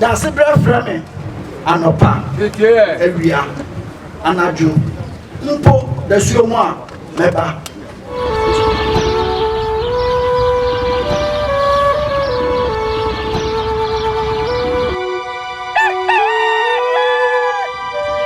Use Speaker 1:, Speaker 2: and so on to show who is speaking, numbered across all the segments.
Speaker 1: Daasebrɛ frɛ me anɔpa, awia, anadwo, mpo dasuo mu a, mɛba.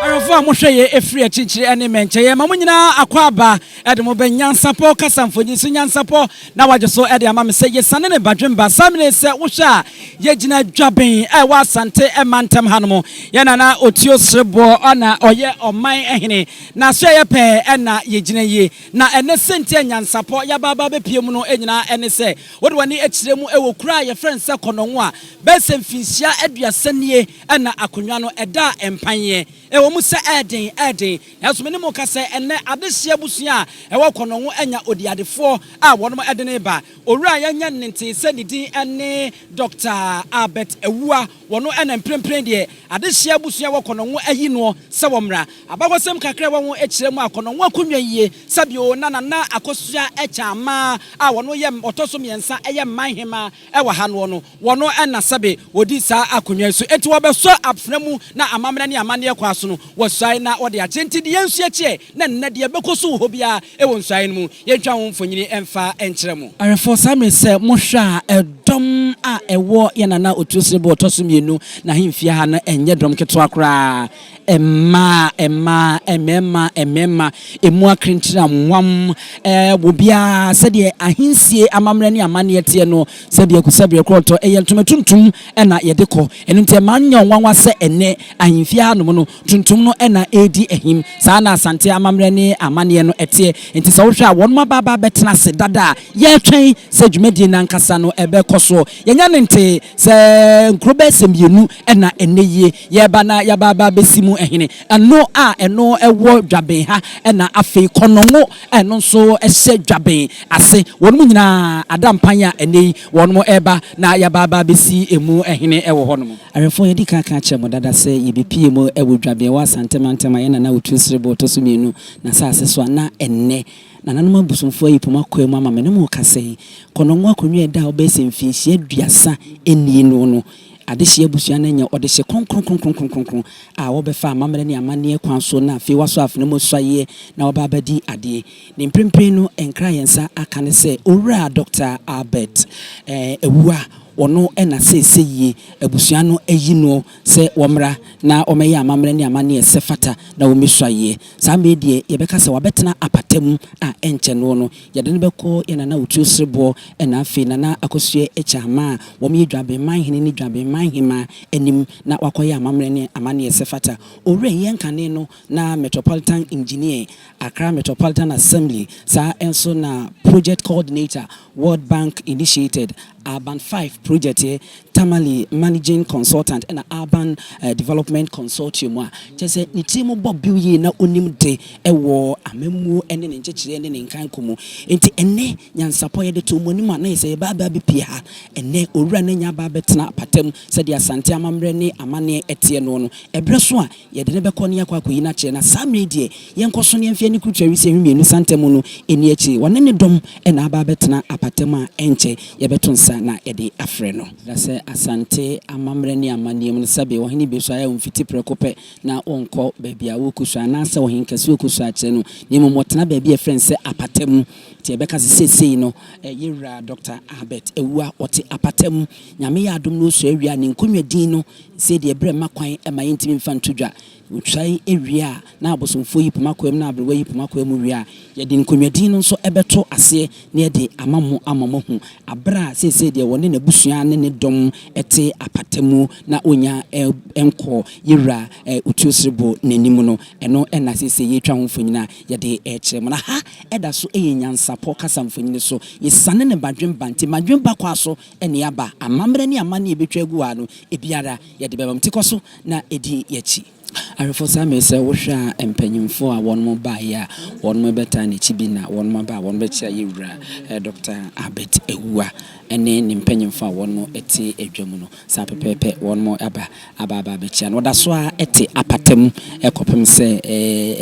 Speaker 2: Ahwɛfoɔ a mohwɛ yɛ ɛfiri akyirikyiri ne mmɛnkyɛ yɛ ma mo nyinaa akwaaba de mo bɛ nyansapɔ kasa mfonyin so nyansapɔ na wagye so de ama me sɛ yɛsane ne badwemba saa mene sɛ wohwɛ a yɛgyina Dwaben a ɛwɔ Asante mantam hanom. Yɛn nana Otuo Sereboɔ na ɔyɛ ɔman hene. N'asoɛeɛ pɛɛ na yɛgyina yi. Na ɛnnɛ sɛnti a nyansapɔ yɛaba aba abɛpue mu no nyinaa ne sɛ wode w'ani kyerɛ mu wɔ kuro a yɛfrɛ no sɛ Kɔnɔngo a, bɛyɛ sɛ mfinhyia 30 nie na akonnwa no ɛda mpanyeɛ. Ɛwɔ mu sɛ ɛyɛ den, ɛyɛ den, nanso me ne mo reka sɛ ɛnnɛ adehyeɛ abusua a ɛwɔ Kɔnɔngo anya odiadefoɔ a wɔnom de no reba. Owura a yɛnyɛ no ntee sɛ ne din ne Dɔkta Albert Awuah, wɔno na mprempren deɛ adehyeɛ abusua a ɛwɔ Kɔnɔngo ayi noɔ sɛ wɔmmra. Abakɔsɛm kakra a ɛwɔ ho kyerɛ mu a Kɔnɔngo akonnwa yie sɛ bio na Nana Akosua Akyang a wɔno yɛ ɔtɔ so mmiɛnsa yɛ mman hemaa wɔ ha noɔ no, wɔno na sɛbe wɔdi saa akonnwa yi so. Enti wɔbɛsɔ abfena mu na amammerɛ ne amanneɛ kɔ aso no, wɔsuae na wɔde akyerɛ. Enti deɛ yɛnsua kyeɛ na nnɛ deɛ ɛbɛkɔ so wɔ hɔ biara wɔ nsuaeɛ no mu, yɛntwa ho mfonini mfa nkyerɛ mo. Awɛfoɔ, saa mmerɛ yi sɛ mohwɛ a, ɛdɔm a ɛwɔ yɛn Nana Otuoserebo ɔtɔ so mmienu n'ahemfie ha no nyɛ dɔm ketewa koraa. Mmaa, mmaa, mmarima, mmarima, emu akrenkyerɛnwam, wɔ biara sɛdeɛ ahensie amammerɛ ne amanneɛ teɛ no, sɛdeɛ kusaberɛ korɔtɔ, ɛyɛ ntoma tuntum na yɛde kɔ. Ɛno nti ɛmma nyɛ wo nwanwa sɛ ɛnnɛ ahemfie hanom no, tuntum no na ɛredi ahim. Saa na Asante amammerɛ ne amanneɛ no teɛ. Enti sɛ wohwɛ a, wɔnom aba aba abɛtena ase dada a yɛretwɛn sɛ dwumadie no ankasa no ɛbɛkɔ soɔ. Yɛnya no ntee sɛ nkuro bɛyɛ sɛ mmienu na ɛnnɛ yie yɛreba na yɛaba aba abɛsi mu hene. Ɛno a ɛno wɔ Dwaben ha na afei Kɔnɔngo a ɛno nso hyɛ Dwaben ase. Wɔnom nyinaa ada mpan a ɛnnɛ yi wɔnom reba na yɛaba aba abɛsi emu hene wɔ hɔnom. Awɛmfoɔ, yɛadi kan aka akyerɛ mo dada sɛ yɛbɛpue mu wɔ Dwaben wɔ Asante mantam a yɛn Nana Otuo Sereboɔ ɔtɔ so mmienu n'asase so a na ɛnnɛ Nananom abosomfoɔ ayi poma kwaa mu ama me ne mo rekasa yi. Kɔnɔngo akonnwa a ɛda hɔ bɛyɛ sɛ mfinhyia 30 nie no no, adehyeɛ abusua no anya ɔdehye kronkronkronkronkronkron a wɔbɛfa amammerɛ ne amanneɛ kwan so na afei wɔasɔ afena mu asuaeɛ na wɔaba abɛdi adeɛ. Ne mprempren no nkra a yɛn nsa aka ne sɛ Owura Dɔkta Albert Awuah, ɔno na seesei yi abusua no ayi no sɛ wɔmmra na wɔmmɛyɛ amammerɛ ne amanneɛ sɛ fata na wɔmmɛsuaeɛ. Saa mmerɛ yi deɛ yɛbɛka sɛ wabɛtena apata mu a ɛnkyɛ noɔ no, yɛde no bɛkɔ yɛn Nana Otuo Sereboɔ ɛna afei Nana Akosua Akyaamaa a wɔyɛ Dwabenman hene ne Dwabenman hemaa anim na wakɔyɛ amammerɛ ne amanneɛ sɛ fata. Owura yi yɛn kane no na Metropolitan Engineer, Accra Metropolitan Assembly, saa nso na Project Coordinator, World Bank Initiated, Urban 5 Project, Tamale Managing Consultant ɛna Urban Development Consortium a kyerɛ sɛ ne tiri mu bɔ bew yie na onim de wɔ amammuo ne ne nkyekyereɛ ne ne nkankɔ mu. Enti ɛnnɛ nyansapɔ yɛde too mo anim a na yɛ sɛ yɛba aba abɛpue ha. Ɛnnɛ owura no anya aba abɛtena apata mu sɛdeɛ Asante amammerɛ ne amanneɛ teɛ noɔ no. Ɛberɛ so a Yɛde no bɛkɔ na yɛakɔ akɔyi no akyerɛ. Na saa mmerɛ yi deɛ, yɛnkɔ so na yɛmfa yɛn ani kurutua wisie mmienu santam no nni akyire. Ɔne ne dɔm na aba abɛtena apata mu a ɛnkyɛ yɛbɛto nsa na yɛde afrɛ no. Na sɛ Asante amammerɛ ne amanneɛ mu no, sɛbe ɔhene bɛsuae a ɔmfiti prɛko pɛ na ɔnkɔ baabi a wɔrekɔsua anaasɛ ɔhenkɛseɛ ɔrekɔsua akyerɛ no, na mmom ɔtena baabi a yɛfrɛ no sɛ apata mu. Nti yɛbɛka sɛ seesei no, yɛn wura Dɔkta Albert Awuah, ɔte apata mu. Nyame yɛ adom na ɔsua wie a, ne nkonnwa din no, Sɛdeɛ berɛ mma kwan ma yɛntumi mfa nto dwa. Wɔtwae wie a, na abosomfoɔ yi poma kwaa mu na aberewa yi poma kwaa mu wie a, yɛde nkonnwadin no nso bɛto aseɛ na yɛde ama mo ama moahu aberɛ a seesei deɛ wɔne n'abusua ne ne dɔm te apata mu na ɔnnya nkɔɔ yɛn wura Otuo Serebo n'anim no. Ɛno na seesei yɛretwa ho mfonini a yɛde rekyerɛ mo. Na ha da so yɛ nyansapɔ kasa mfonini so. Yɛsiane no badwemba nti, badwemba kwaa so ne aba, amammerɛ ne amanneɛ a ɛbɛtwa agu ha no, ebiara yɛde bɛba mu. Nti kɔ so na di yɛn akyi. Ahwɛfoɔ, saa mmerɛ yi sɛ wohwɛ a mpanyimfoɔ a wɔnom baeɛ a wɔnom bɛtaa n'akyi bi na wɔnom aba a wɔnom bɛkyea yɛn wura Dɔkta Albert Awuah ne ne mpanyimfoɔ a wɔnom te adwa mu no. Saa pɛpɛɛpɛ wɔnom aba aba aba abɛkyea no. Wɔda so ara te apata mu kɔpem sɛ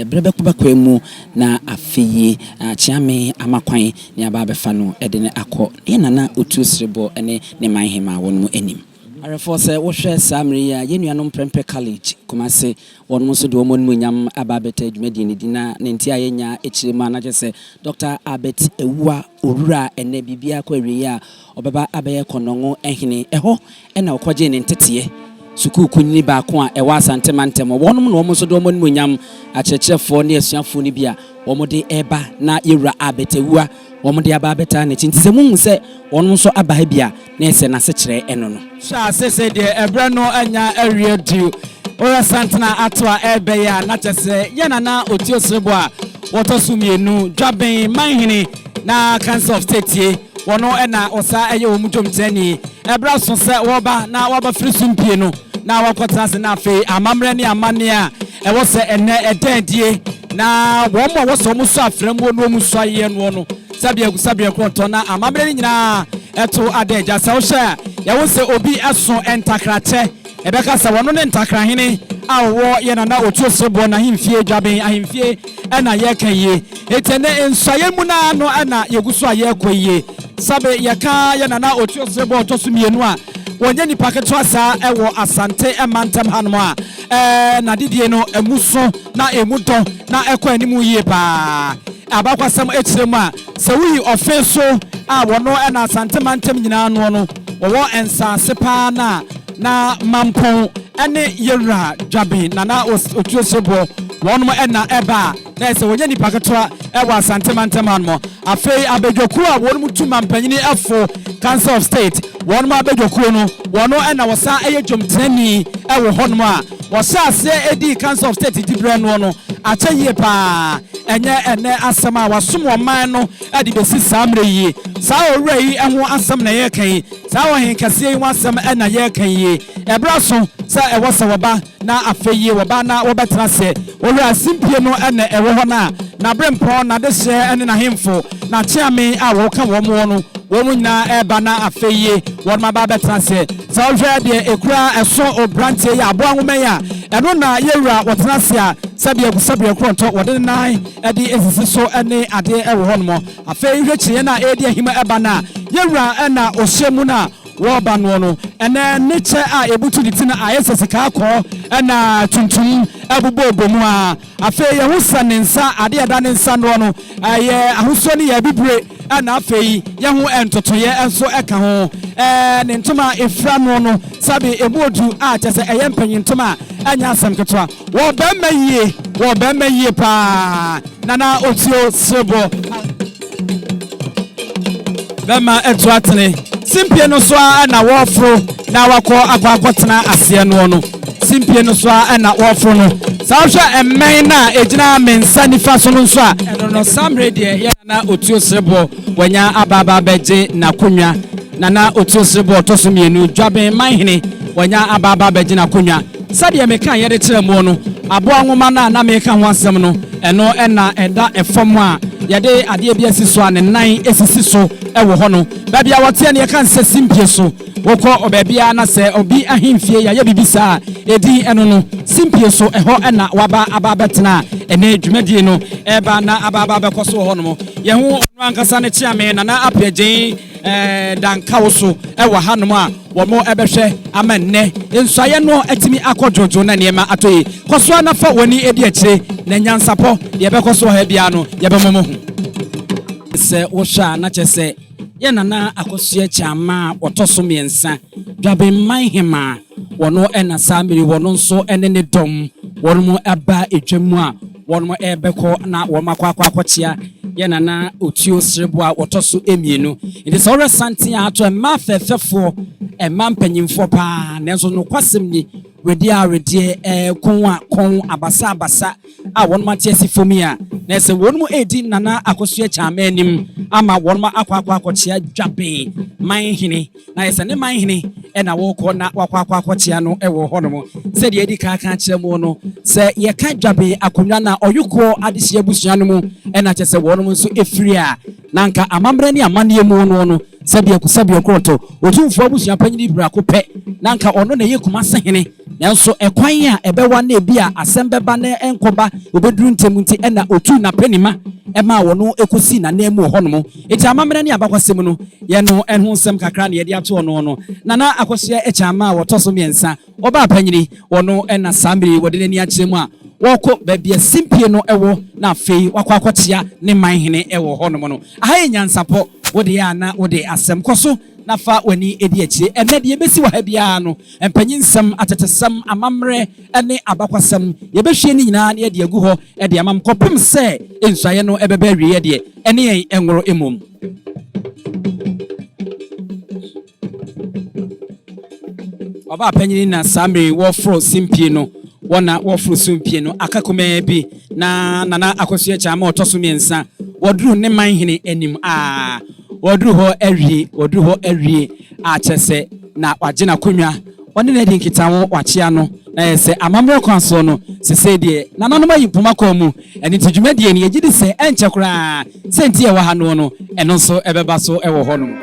Speaker 2: ɛberɛ bɛkɔ bɛkɔɛ mu na afe yi Kyeame ama kwan ne aba abɛfa no de no akɔ yɛn Nana Otuo Sereboɔ ne ne man hemaa wɔnom anim. Awerɛfoɔ sɛ wohwɛ saa mmerɛ yi a, yɛn nuanom Prempeh College, Kumasi, wɔnom nso de wɔn animuonyam aba abɛtaa dwumadie no di na ne nti a yɛnya akyire mu a na kyerɛ sɛ Dɔkta Albert Awuah Owura a ɛnnɛ biribiara kɔ awieɛ a ɔbɛba abɛyɛ Kɔnɔngo hene. Ɛhɔ na ɔkɔgyee ne nteteɛ. Sukuu kunini baako a ɛwɔ Asante mantam hɔ. Wɔnom na wɔn nso de wɔn animuonyam akyerɛkyerɛfoɔ ne asuafoɔ no bi a wɔde reba na yɛwura Albert Awuah wɔde aba abɛtaa n'akyi. Nti sɛ mohu sɛ wɔnom nso aba ha bi a, na ɛsɛ n'asekyerɛ ɛno no. Hyɛ ase sɛ deɛ ɛberɛ no anya awie du. Wohwɛ santena ato a ɛrebɛyɛ a, na kyerɛ sɛ yɛn Nana Otuo Serebo a wɔtɔ so mmienu, Dwaben Manhene na Council of State ye, wɔno na wɔsaa yɛ wɔn dwomkyerɛni. Ɛberɛ aso sɛ wɔba na wɔaba firi sumpie no na wɔakɔtena ase na afei amammerɛ ne amanneɛ a ɛwɔ sɛ ɛnnɛ ɛda adie na wɔn a wɔsɛ wɔn sɔ afrɛmuo no wɔn sɔ ayeɛ noɔ no sɛbeɛ agu sɛbeɛ korɔntɔ na amammerɛ no nyinaa ɛto ada agya. Sɛ wohwɛ a yɛwo sɛ obi ɛso ntakrakyɛ ɛbɛka sɛ wɔno ne ntakrahene a ɔwɔ yɛ Nana Otuo Sereboɔ n'ahemfie Dwaben ahemfie ɛna yɛka yie. Enti ɛnɛ nsuaeɛ mu no ara no ɛna yɛgu so a yɛrekɔ yie. Sɛbe yɛka yɛ Nana Otuo Sereboɔ ɔtɔ so mmienu a wɔnyɛ nipa ketewa saa ɛwɔ Asante mantam hanom a ɛɛ n'adedie no ɛmu so na ɛmu dɔ na ɛkɔ anim yie paa. Abakwasɛm kyerɛ mu a, sɛ woyi ɔfe so a wɔno na Asante mantam nyinaa noɔ no, wɔwɔ nsaase paa no a na Mampong ne Yewura Dwaben Nana Otuo Sereboɔ wɔnom na ɛba a, na ɛsɛ wɔnyɛ nipa ketewa wɔ Asante mantam hanom. Afei abadwakuo a wɔnom tu mampanyini fo, Council of State, wɔnom abadwakuo no, wɔno na wɔsan yɛ dwomtenani wɔ hɔnom a wɔhyɛɛ aseɛ dii Council of State diberɛ noɔ no akyɛ yie paa. Ɛnyɛ ɛnnɛ asɛm a wɔasom ɔman no de bɛsi saa mmerɛ yi. Saa owura yi ho asɛm na yɛreka yi. Saa ɔhenkɛseɛ yi ho asɛm na yɛreka yi. Ɛberɛ aso sɛ ɛwɔ sɛ wɔba na afei yi wɔba na wɔbɛtena ase. Owura simpie no na ɛwɔ hɔ no a n'aberempɔn, n'adehyeɛ ne n'ahemfo, n'akyeame a wɔka wɔn ho no, wɔn nyinaa reba na afei yi wɔn aba abɛtena ase. Sɛ wohwɛ deɛ ɛkura ɛso obranteɛ yi a, aboa nwoma yi a, ɛno na yɛwura wɔtena ase a sɛdeɛ agusabeɛ korɔntɔ wɔde ne nan de asisi so ne adeɛ wɔ hɔnom. Afei hwɛ kyineɛ no a ɛredi ahim ba no a, yɛwura na ɔhyɛ mu no a wɔreba noɔ no. Ɛnɛ ne kyɛ a ɛbutu ne ti no ayɛ sɛ sika kɔɔ na tuntum bobɔbɔ mu ara. Afei yɛhu sɛ ne nsa, adeɛ a ɛda ne nsa noɔ no, ɛyɛ ahosuo no yɛ abibire, ɛna afei yɛhu ntotoeɛ nso ka ho. Ne ntoma a ɛfira noɔ no, sɛbe ɛmu odu a kyerɛ sɛ ɛyɛ mpanyin ntoma a ɛnyɛ asɛm ketewa. Wɔ bɛrima yie, wɔ bɛrima yie paa, Nana Otuo Sereboɔ. Bɛma atu atene. Simpie no so ara na wɔreforo na wakɔ akɔ akɔtena aseɛ noɔ no. Simpie no so ara na wɔreforo no. Sɛ wohwɛ mmɛn no a ɛgyina me nsa nifa so no nso a, ɛno no saa mmerɛ deɛ yɛ Nana Otuo Sereboɔ wanya aba aba abɛgye n'akonnwa. Nana Otuo Sereboɔ ɔtɔ so mmienu, Dwaben Manhene, wanya aba aba abɛgye n'akonnwa. Sɛdeɛ mekaeɛ de kyerɛɛ moɔ no, aboa nwoma no a na mereka ho asɛm no, ɛno na ɛda fam a yɛde adeɛ bi asi so a ne nan sisi so wɔ hɔ no. Baabi a wɔteɛ no, yɛka no sɛ simpie so. Wokɔ baabiara na sɛ obi ahemfie yɛayɛ biribi saa a, ɛdin ɛno no, simpie so, ɛhɔ na waba aba abɛtena a ɛnnɛ dwumadie no reba na aba aba abɛkɔ so wɔ hɔnom. Yɛho ɔno ankasa ne kyeame, Nana Appiah Gyei. Da nkawo so wɔ hanom a wɔbɛhwɛ ama nnɛ nsuaeɛ no atumi akɔ dwoodwoo na nneɛma atɔ yie. Kɔ so ara na fa w'ani di akyire, na nyansapɔ, deɛ ɛbɛkɔ so wɔ ha biara no, yɛbɛma moahu. Sɛ wohwɛ a, na kyerɛ sɛ yɛn Nana Akosua Kyeamah a ɔtɔ so mmiɛnsa, Dwabenman Hemaa, wɔno na saa mmere yi wɔno nso ne ne dɔm wɔnom aba dwam mu a wɔnom rebɛkɔ na wɔnom akɔ akɔ akɔkyea yɛn Nana Otuo Sereboɔ a ɔtɔ so mmienu. Nti sɛ wohwɛ santen a ato mmaa fɛɛfɛfoɔ, mmaa mpanyinfoɔ paa, nanso nokwasɛm ni, wedeɛ a wedeɛ, ɛɛ kɔn a kɔn, abasa abasa a wɔnom ate asi fam yi a, na ɛsɛ wɔnom redi Nana Akosua Kyeame anim ama wɔnom akɔ akɔ akɔkyea Dwaben Manhene. Na ayɛ sɛ ne man hene na wɔrekɔ na wakɔ akɔ akɔkyea no wɔ hɔnom. Sɛdeɛ yɛadi kan aka akyerɛ mo no, sɛ yɛka Dwaben akonnwa no a, Ɔyokoɔ adehyeɛ abusua no mu na kyerɛ sɛ wɔnom nso firi a, na anka amammerɛ ne amanneɛ mu no no, sɛdeɛ sɛdeɛ Ɔkorɔntɔ, Otumfoɔ abusua panin prako pɛ, na anka ɔno na ɛyɛ Kumase hene. Nanso ɛkwan a ɛbɛwa na ebia asɛm bɛba na ɛnkɔba obeduru ntɛm nti ɛna otuu n'apɛnima maa wɔn kosii n'ananmu wɔ hɔnom. Enti amammerɛ ne abakɔsɛm no, yɛn no ɛho nsɛm kakra na yɛde ato ɔno no. Nana Akosua Akyang a wɔtɔ so mmiɛnsa, ɔbaa panyini, ɔno na saa mmere yi wɔde n'ani akyerɛ mu a wɔrekɔ baabi a simpie no wɔ na afei wakɔ akɔkyea ne man hene wɔ hɔnom no. Aha yɛ nyansapɔ, wo deɛ a na wode asɛm. Kɔ so na fa w'ani di akyire. Ɛnnɛ deɛ ɛbɛsi wɔ ha biara no, mpanyinsɛm, atetesɛm, amammerɛ ne abakwasɛm, yɛbɛhwie ne nyinaa na yɛde agu hɔ de ama mo kɔpem sɛ nsuaeɛ no bɛba awieɛ deɛ, ɛne yɛn nworo mmom. Ɔbaa panyin na saa mmere yi wɔforo simpie no, wɔn na wɔforo sumpie no, aka kumaa bi na Nana Akosua Kyaama ɔtɔ so mmiɛnsa, wɔduru ne man hene anim a, wɔduru hɔ awie, wɔduru hɔ awie a kyerɛ sɛ na wagye n'akonnwa, wɔne no adi nkitaho, wakyea no, na yɛ sɛ amammerɛ kwan soɔ no, sesei deɛ nananom ayi mpoma kɔn mu, ɛno nti dwumadie no yɛgye di sɛ ɛnkyɛ koraa sɛ nti ɛwɔ ha noɔ no, ɛno nso ɛbɛba so wɔ hɔnom.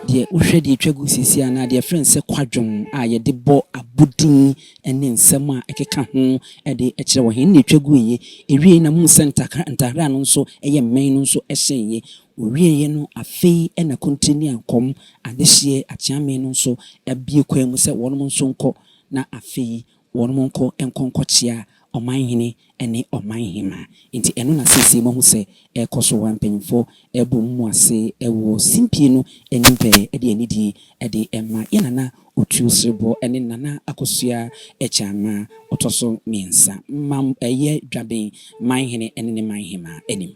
Speaker 2: Deɛ wohwɛ deɛ ɛtwa gu seesei anaa deɛ yɛfrɛ no sɛ kwadwom a yɛde bɔ abodin ne nsɛm a ɛkeka ho de kyerɛ wɔ he na ɛtwa guiɛ. Ɛwieeɛ na mohuu sɛ ntakra ntahra no nso yɛ mmɛn no nso hyɛeɛ. Wɔwieeɛ no afei na Kontire ne Ankɔm adehyeɛ akyeame no nso abue kwan mu sɛ wɔnom nso nkɔ na afei wɔnom nkɔ nkɔ nkɔkyea ɔmanhene ne ɔmanhemmaa. Enti ɛno na seesei moahu sɛ ɛrekɔ so wɔ ha, mpanyimfoɔ rebɔ wɔn mu ase wɔ simpie no anim pɛɛ de anidie de rema yɛn Nana Otuo Sereboɔ ne Nana Akosua Akyang a ɔtɔ so mmiɛnsa ma ɛyɛ Dwaben manhene ne ne manhemmaa anim.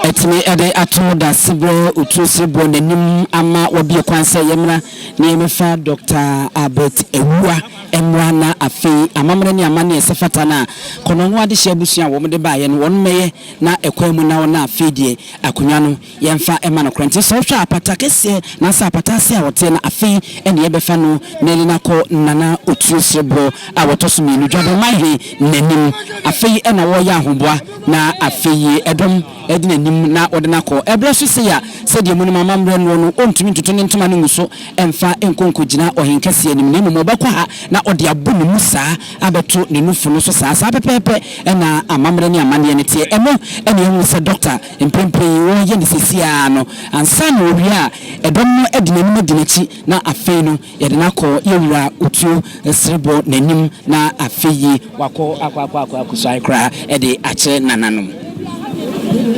Speaker 2: Atumi de ato Dasebrɛ Otuo-Sereboɔ n'anim ama wabue kwan sɛ yɛmmra na yɛmmɛfa Dɔkta Albert Awuah mmra na afei amammerɛ ne amanneɛ a ɛsɛ fata no a Kɔnɔngo adehyeɛ abusua a wɔde baeɛ no wɔn mmɛyɛ na ɛkwan mu na wɔn a afei deɛ akonnwa no Yɛmfa mma no koraa. Nti sɛ wohwɛ a apata kɛseɛ anaasɛ apata ase a ɔteɛ no afei ɛne yɛbɛfa no na yɛde no akɔ Nana Otuo Sereboɔ a wɔtɔ so mmienu Dwabenman he n'anim. Afei ɛna wɔreyɛ ahoboa na afei ɛdɔm. adi n'anim na wɔde no akɔ. Ɛberɛ so sei a, sɛdeɛ monim amammerɛ noɔ no, ɔntumi ntoto ne ntoma no ngu so mfa nkɔ nkɔgyina ɔhenkɛseɛ anim, na mmom ɔbɛkɔ ha na ɔde abɔ ne mu saa abɛto ne nufu no so saa. Saa pɛpɛɛpɛ na amammerɛ ne amanneɛ no teɛ. Ɛno na yɛhunu sɛ dɔkta mprempren yi wɔreyɛ no seesei ara no. Ansa na ɔwie a, ɛdɔm no adi n'anim adi n'akyi, na afei no yɛde no akɔ yɛn wura Otuo Sereboɔ n'anim, na afei yi wakɔ akɔ akɔ akɔ akɔsuae koraa de akyerɛ nananom.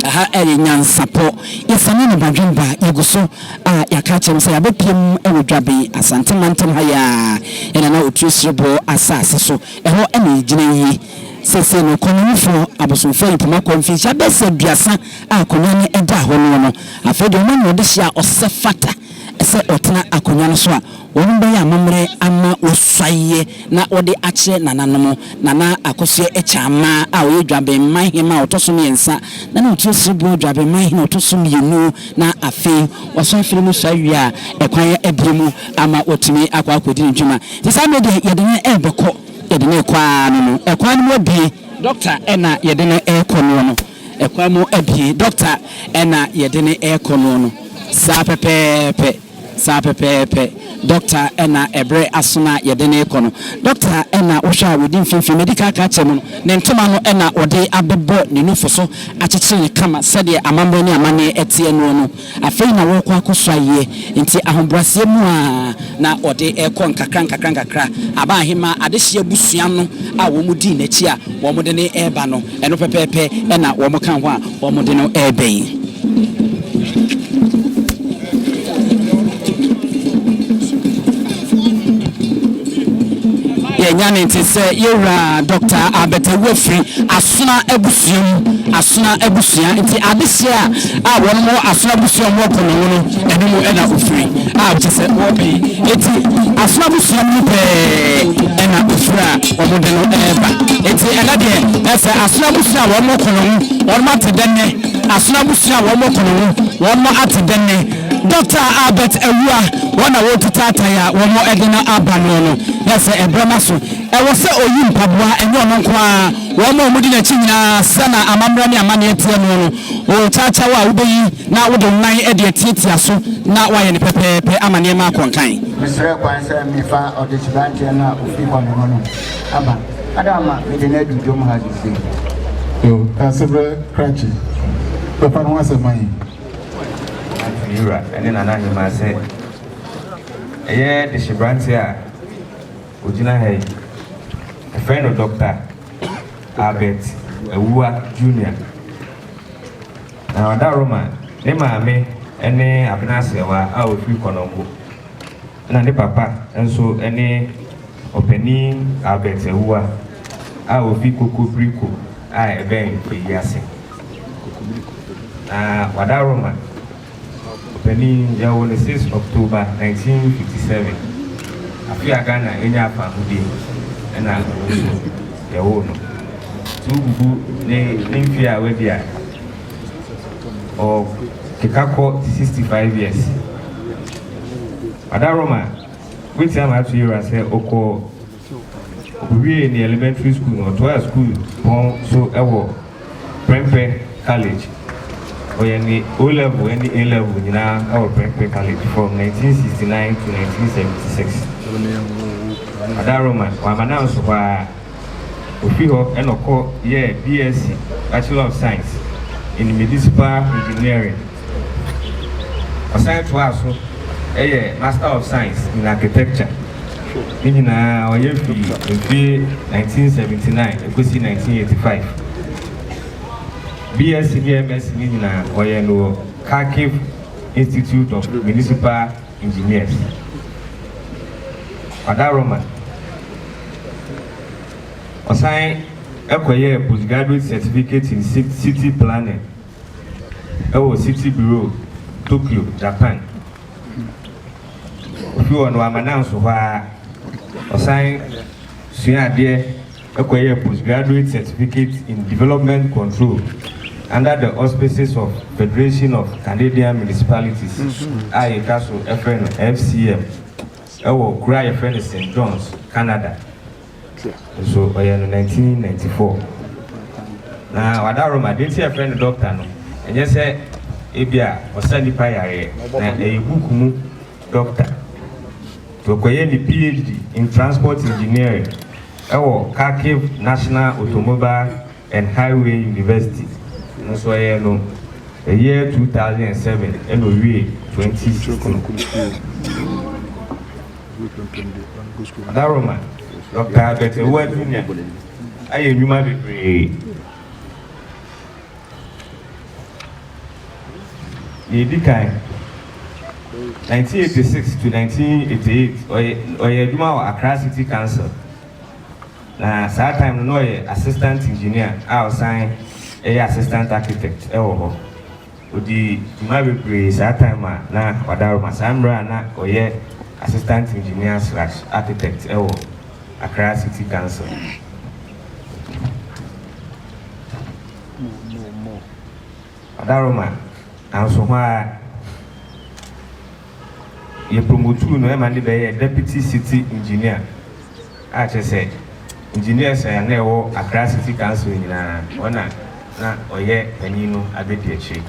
Speaker 2: Aha yɛ nyansapɔ. Yɛsane no badwemba, yɛgu so a yɛaka akyerɛ mo sɛ yɛabɛpiem wɔ Dwaben, Asante mantam ha yi ara, yɛn Nana Otuo Sereboɔ asase so. Ɛhɔ na yɛgyina yi. Seesei no, Kɔnɔwofoɔ, abosomfoɔ ayipoma kɔ mfinhyia bɛyɛ sɛ aduasa a akonnwa no da hɔ noɔ no, afei deɛ wɔanya ɔdehyeɛ a ɔsɛ fata sɛ ɔtena akonnwa no so a, wɔn bɛyɛ amammerɛ ama wɔasuaeɛ na wɔde akyerɛ nananom. Nana Akosua Akyaamaa a ɔyɛ Dwabenman hemmaa a ɔtɔ so mmiɛnsa, Nana Otuo Sereboɔ Dwabenman hene a ɔtɔ so mmienu, na afei wɔaso afiri mu sua wie a, ɛkwan abue mu ama watumi akɔ akɔdi ne dwuma. Nti saa mmerɛ deɛ yɛde no rebɛkɔ, yɛde no rekɔ ara no no, ɛkwan no mu abue. Dɔkta na yɛde no rekɔ noɔ no, ɛkwan mu abue. Dɔkta na yɛde no rekɔ noɔ no, saa pɛpɛɛpɛ. Saa pɛpɛɛpɛ. Dɔkta na ɛberɛ aso no a yɛde no rekɔ no. Dɔkta na wohwɛ a ɔdi mfimfini. Madi kan aka akyerɛ mo no, ne ntoma no na wɔde abɛbɔ ne nufu so akyekyere no kama sɛdeɛ amammerɛ ne amanneɛ teɛ noɔ no. Afei na wɔrekɔ akɔsɔ ayɛ, enti ahobrɛaseɛ mu ara na wɔde rekɔ nkakra nkakra nkakra. Aba Ahemaa adehyeɛ abusua no a wɔdii n'akyi a wɔde no reba no, ɛno pɛpɛɛpɛ na wɔka ho a wɔde no reba yi. Yɛanya ne nte sɛ yɛwura Dɔkta Albert Awuafiri Asona abusua mu, Asona abusua nti adehyeɛ a a wɔn wɔ Asona abusua mu wɔ Kɔnɔngo no ɛno mu ɛna ofiri a kyɛ sɛ wɔpɛ yi eti Asona abusua mu pɛɛ ɛna ofiri a wɔn de no ɛɛba eti ɛna deɛ ɛsɛ Asona abusua a wɔn wɔ Kɔnɔngo wɔn ate dɛ nnɛ Asona abusua a wɔn wɔ Kɔnɔngo wɔn ate dɛ nnɛ Dɔkta Albert Awua wɔn na wɔretutu atae a wɔn de no aba noɔ no na sɛ ɛbrɛ no aso ɛwɔ sɛ ɔyi mpaboa ɛnyɛ ɔno nko ara Wɔn a wɔdi n'akyi nyinaa, sɛ na amammerɛ ne amanneɛ teɛ noɔ no, ɔwɔ kyawkyaw a wobɛyi na wode wo nan de atiatia so na woayɛ no pɛpɛɛpɛ ama nneɛma akɔ nkan.
Speaker 3: Mesrɛɛ kwan sɛ mefa ɔdehyeberanteɛ no a ɔfiri hɔ no hɔ no aba. Ada ama mede no adu dwom ha seesei.
Speaker 4: Yo, Daasebrɛ Krakye, bɛfa ne ho asɛm ma yɛn.
Speaker 5: Ante Wura ne Nana Ahemaa sɛ ɛyɛ dehyeberanteɛ a ɔgyina ha yi, yɛfrɛ no Dɔkta Albert Awuah Junior. Na ɔda Roma, ne maame ne Abena Aserewa a ɔfiri Kɔnɔngo, ɛna ne papa nso ne Ɔpanin Albert Awuah a ɔfiri Kokobriko a ɛbɛn Feyiase. Na wada Roma. Ɔpanin, yɛwoo no 6 October 1957, afe a Ghana nyaa fahodie na ɔno nso yɛwoo no. Nti wobubu ne ne mfeɛ a wadi a, ɔkeka kɔ 65 years. Adaworoma, wobɛtumi ama ato yɛwura sɛ ɔkɔɔ ɔkɔwiee ne elementary school no, ɔtoaa school pɔn so wɔ Prempeh College. Ɔyɛ ne O-Level ne A-Level nyinaa wɔ Prempeh College from 1969 to 1976. Adaworoma, wamma no anso hɔ ara. Ofi hɔ na ɔkɔ yɛɛ BSc, Bachelor of Science, in Municipal Engineering. Ɔsan toaa so yɛɛ Master of Science in Architecture. Ne nyinaa ɔyɛ fii mfeɛ 1979 kɔsi 1985. BSc ne MSc ne nyinaa ɔyɛɛ no wɔ Kharkiv Institute of Municipal Engineers. Ɔda Roma. Ɔsan kɔyɛɛ Postgraduate Certificate in City Planning wɔ City Bureau, Tokyo, Japan. Ofi hɔ no, wamma no anso hɔ ara. Ɔsan suaa adeɛ kɔyɛɛ Postgraduate Certificate in Development Control under the auspices of Federation of Canadian Municipalities a yɛtwa so frɛ no FCM wɔ kuro a yɛfrɛ no St. John's, Canada. Nso ɔyɛɛ no 1994. Na wada Roma, deɛ nti a yɛfrɛ no dɔkta no, Ɛnyɛ sɛ ebia ɔsa nnipa yareɛ, na ɛyɛ book mu dɔkta. Nti ɔkɔyɛɛ ne PhD in Transport Engineering wɔ Kharkiv National Automobile and Highway University. Ɛno nso ɔyɛɛ no the year 2007 ɛna ɔwiee 2016. Ɔdaroma, Dɔkta Albert Awuah Junior ayɛ nnwuma bebree. Nea edi kan, 1986 to 1988, ɔyɛ ɔyɛ adwuma wɔ Accra City Council. Na saa time no na ɔyɛ assistant engineer a ɔsan yɛ assistant architect wɔ hɔ. Ɔdii dwuma bebree saa time a na Wadaroma, saa mmerɛ a na ɔyɛ assistant engineer slash architect wɔ Accra City Council. Wadaroma, nanso hɔ ara yɛ promotuu no ma no bɛyɛɛ Deputy City Engineer a kyerɛ sɛ engineers a na ɛwɔ Accra City Council nyinaa ɔna na ɔyɛ panin no abadiakyire.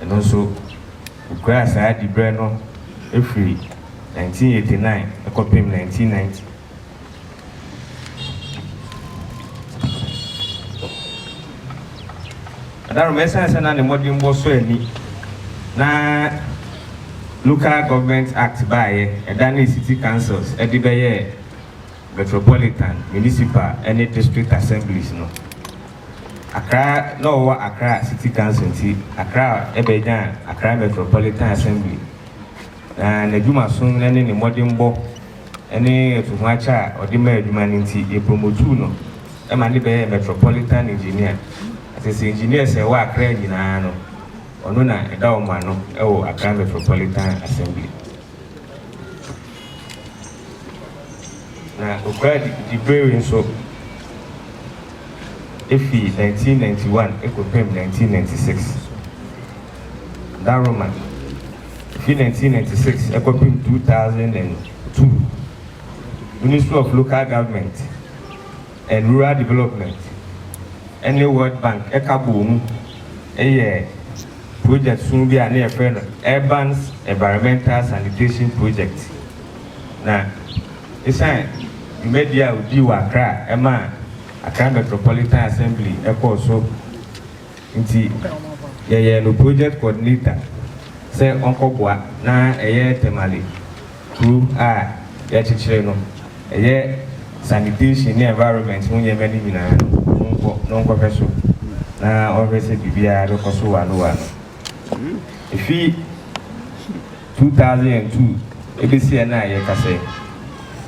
Speaker 5: Ɛno nso ɔkuraa saa diberɛ no firi 1989 kɔpem 1990. Adaroma, esiane sɛ na ne mmɔdenbɔ sɔ ani na Local Government Act baeɛ, ɛdanee City Councils de bɛyɛɛ Metropolitan, Municipal ne District Assemblies no. Accra, na ɔwɔ Accra City Council nti, Accra bɛnyaa Accra Metropolitan Assembly. Na n'adwumasom ne ne mmɔdenbɔ ne atuhoakyɛ a ɔde maa adwuma no nti, yɛpromotuu no ma no bɛyɛɛ Metropolitan Engineer. Na kyerɛ sɛ engineers a ɛwɔ Accra nyinaa no, ɔno na ɛda wɔn ano wɔ Accra Metropolitan Assembly. Na okuraa diberɛ nso fii 1991 kɔpem 1996. Daroma. Efi 1996 kɔpem 2002, Ministry of Local Government and Rural Development ne World Bank ka bɔɔ mu yɛɛ project sono bi a na yɛfrɛ no Urban Environmental Sanitation Project. Na esiane dwumadi a odii wɔ Accra a ɛmaa Accra Metropolitan Assembly kɔɔ so Nti yɛyɛɛ no project coordinator sɛ ɔnkɔboa na ɛyɛ Tamale kuro a yɛrekyekyere no, ɛyɛ sanitation ne environment ho nneɛma no nyinaa no, ɔnkɔ na ɔnkɔhwɛ so na ɔnhwɛ sɛ biribiara bɛkɔ so wano wano. Ɛfiri 2002 ɛbɛsi ɛnnɛ a yɛrekasa yi,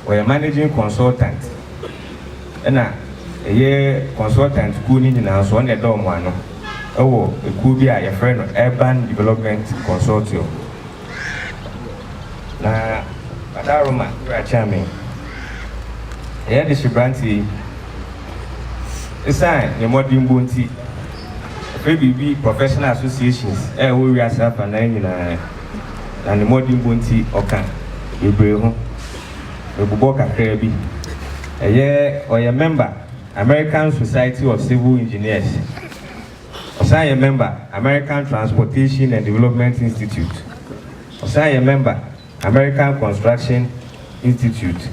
Speaker 5: ɔyɛ managing consultant ɛna ɛyɛ consultant kuo no nyinaa nso ɔna ɛda wɔn ano ɛwɔ ekuo bi a yɛfrɛ no Urban Development Consortium. Na Badaroma Wura Kyeame, ɛyɛ dehye-beranteɛ yi, esiane ne mmɔdenbɔ nti, ɔfrɛ biribi professional associations a ɛwɔ wiase afanan nyinaa, na ne mmɔdenbɔ nti ɔka bebree ho. Mebobɔ kakraa bi. Ɛyɛ ɔyɛ member American Society of Civil Engineers. Ɔsan yɛ member American Transportation and Development Institute. Ɔsan yɛ member American Construction Institute.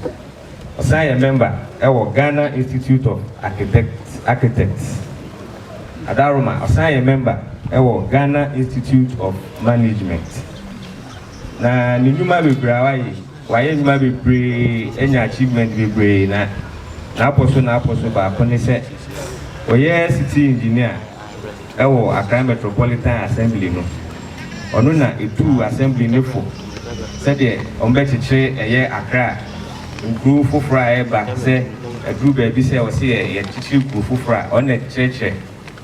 Speaker 5: Ɔsan yɛ mɛmba wɔ Ghana Institute of Architects, Adaroma. Ɔsan yɛ mɛmba wɔ Ghana Institute of Management. Na ne nnwuma bebree a wayɛ, wayɛ nnwuma bebree anya achievement bebree na n'apɔ so n'apɔ so baako ne sɛ ɔyɛ city engineer wɔ Accra Metropolitan Assembly no. Ɔno na etuu Assembly no fo sɛdeɛ wɔbɛkyekyere ɛyɛ Accra nkuro foforɔ a ɛreba sɛ aduru baabi sɛ ɛwɔ sɛ yɛkyekyere kuro foforɔ a, ɔno na ɛkyerɛkyerɛ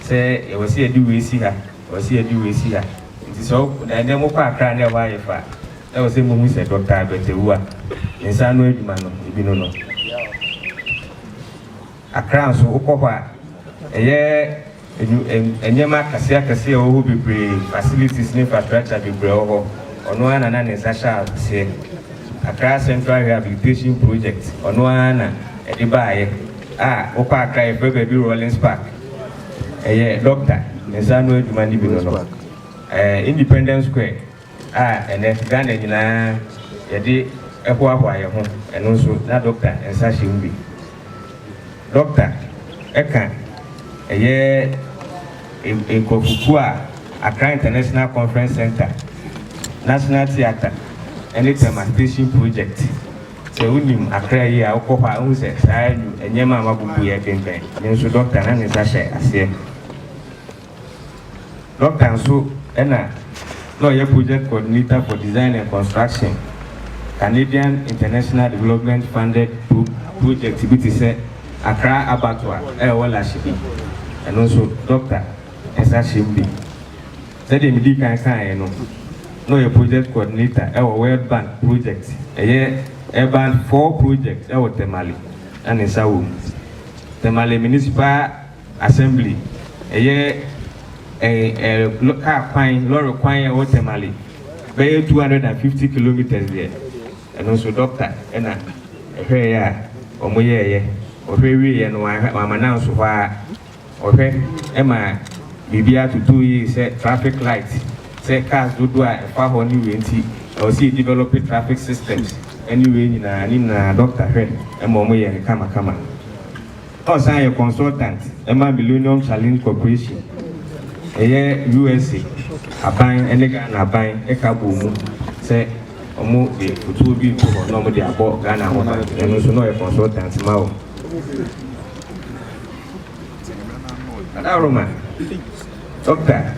Speaker 5: sɛ ɛwɔ sɛ yɛde wei si ha, ɛwɔ sɛ yɛde wei si ha. Nti sɛ wo, na ɛnnɛ mokɔ Accra na ɛhɔ ayɛ fɛ a, na ɛwɔ sɛ mohu sɛ Dɔkta Albert Awuah ne nsa ano adwuma no, ebi no no. Accra nso, wokɔ hɔ a, ɛyɛ nneɛma akɛseɛ akɛseɛ a ɛwɔ hɔ bebree, facilities ne infrastructure bebree wɔ hɔ. Ɔno ara na na ne nsa hyɛ aseɛ. Accra Central Rehabilitation Project, ɔno ara na ɛde baeɛ a wokɔ Accra yɛfrɛ baabi Rawlings Park. Ɛyɛ dɔkta ne nsa ano adwuma no bi no no. Ɛɛ Independence Square a ɛnɛ Ghana nyinaa yɛde hoahoa yɛn ho, ɛno nso na Dɔkta nsa hyɛ mu bi. Dɔkta ka ɛyɛ nkurɔfokuo a Accra International Conference Centre, National Theatre ne Tema Station Project. Sɛ wonim Accra yie a, wokɔ hɔ a wohu sɛ saa nneɛma a wɔabubu yi bembɛn. Ne nso dɔkta na ne nsa hyɛ aseɛ. Dɔkta nso na na ɔyɛ Project Coordinator for Design and Construction, Canadian International Development Funded project bi te sɛ Accra Abattoir a ɛwɔ Lashibi. Ɛno nso dɔkta nsa hyɛ mu bi. Sɛdeɛ medii kan kaeɛ no, na ɔyɛ Project Coordinator wɔ World Bank project, ɛyɛ Urban 4 project wɔ Tamale, na ne nsa wɔ mu. Tamale Municipal Assembly, ɛyɛ ɛ kaa kwan, lɔre kwan a ɛwɔ Tamale, bɛyɛ 250 kilometres deɛ, ɛno nso dɔkta na ɛhwɛeɛ a wɔyɛeɛ. Ɔhwɛ wieeɛ no, wamma no anso hɔ ara. Ɔhwɛ ma biribiara totoo yie sɛ traffic light, sɛ cars dodoɔ a ɛfa hɔ ne wei nti, ɛwɔ sɛ yɛ develop traffic systems ne wei nyinaa, ne nyinaa dɔkta hwɛ ma wɔyɛ no kamakama. Ɔsan yɛ consultant ma Millennium Challenge Corporation, ɛyɛ USA aban ne Ghana aban ka bɔɔ mu sɛ wɔde fotoɔ bi reto hɔ na wɔde abɔ Ghana ho ban. Ɛno nso na ɔyɛ consultant ma wɔn. Adaworoma, Dɔkta,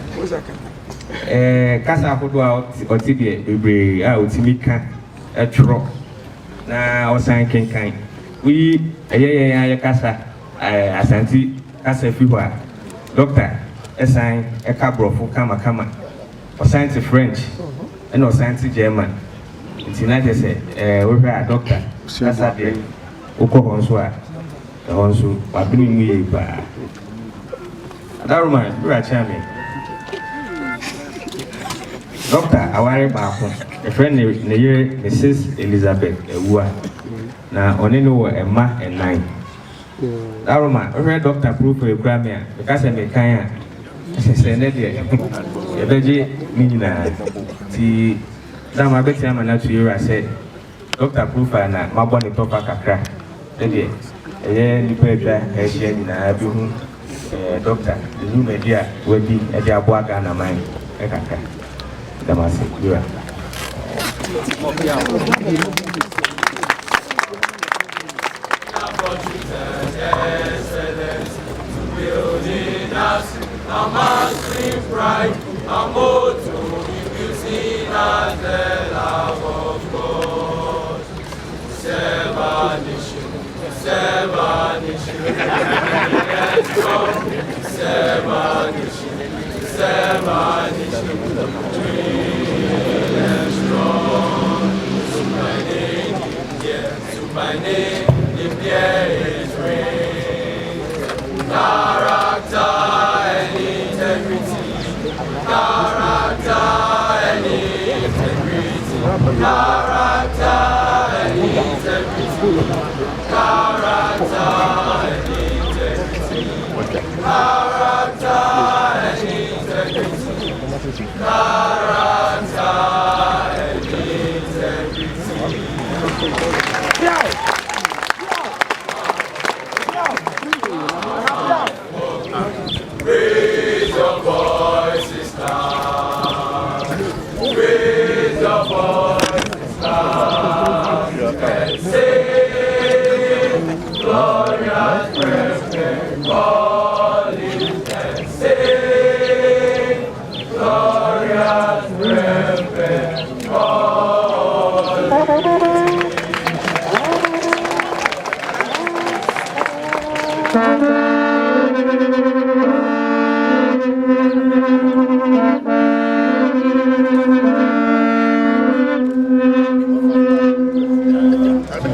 Speaker 5: ɛɛ kasa ahodoɔ a ɔte deɛ bebree a ɔtumi ka, twerɛ na ɔsan kenkan. Woyi ɛyɛ yɛn ara yɛ kasa, Asante kasa fi hɔ a, dɔkta san ka Borɔfo kamakama. Ɔsan te French ɛna ɔsan te German. Nti na kyerɛ sɛ wohwɛ a dɔkta kasa deɛ wokɔ hɔ nso a, ɛhɔ nso wabene mu yie paa. Adaworoma, Wura Kyeame, dɔkta aware baako, yɛfrɛ ne yere Mrs. Elizabeth Awuah. Na ɔne no wɔ mma nnan. Daroma, wohwɛ dɔkta profile kura me a, meka sɛ mekan a, sɛ ɛnɛ deɛ yɛbɛgye ne nyinaa. Nti Daroma bɛtumi ama no ato yɛwura sɛ dɔkta profile na mabɔ ne tɔfa kakra sɛdeɛ ɛyɛ nnipa atwa ahyia nyinaa bɛhu dɔkta ne nnwumadi a wadi de aboa Ghana man kakra. Meda mo ase, wura.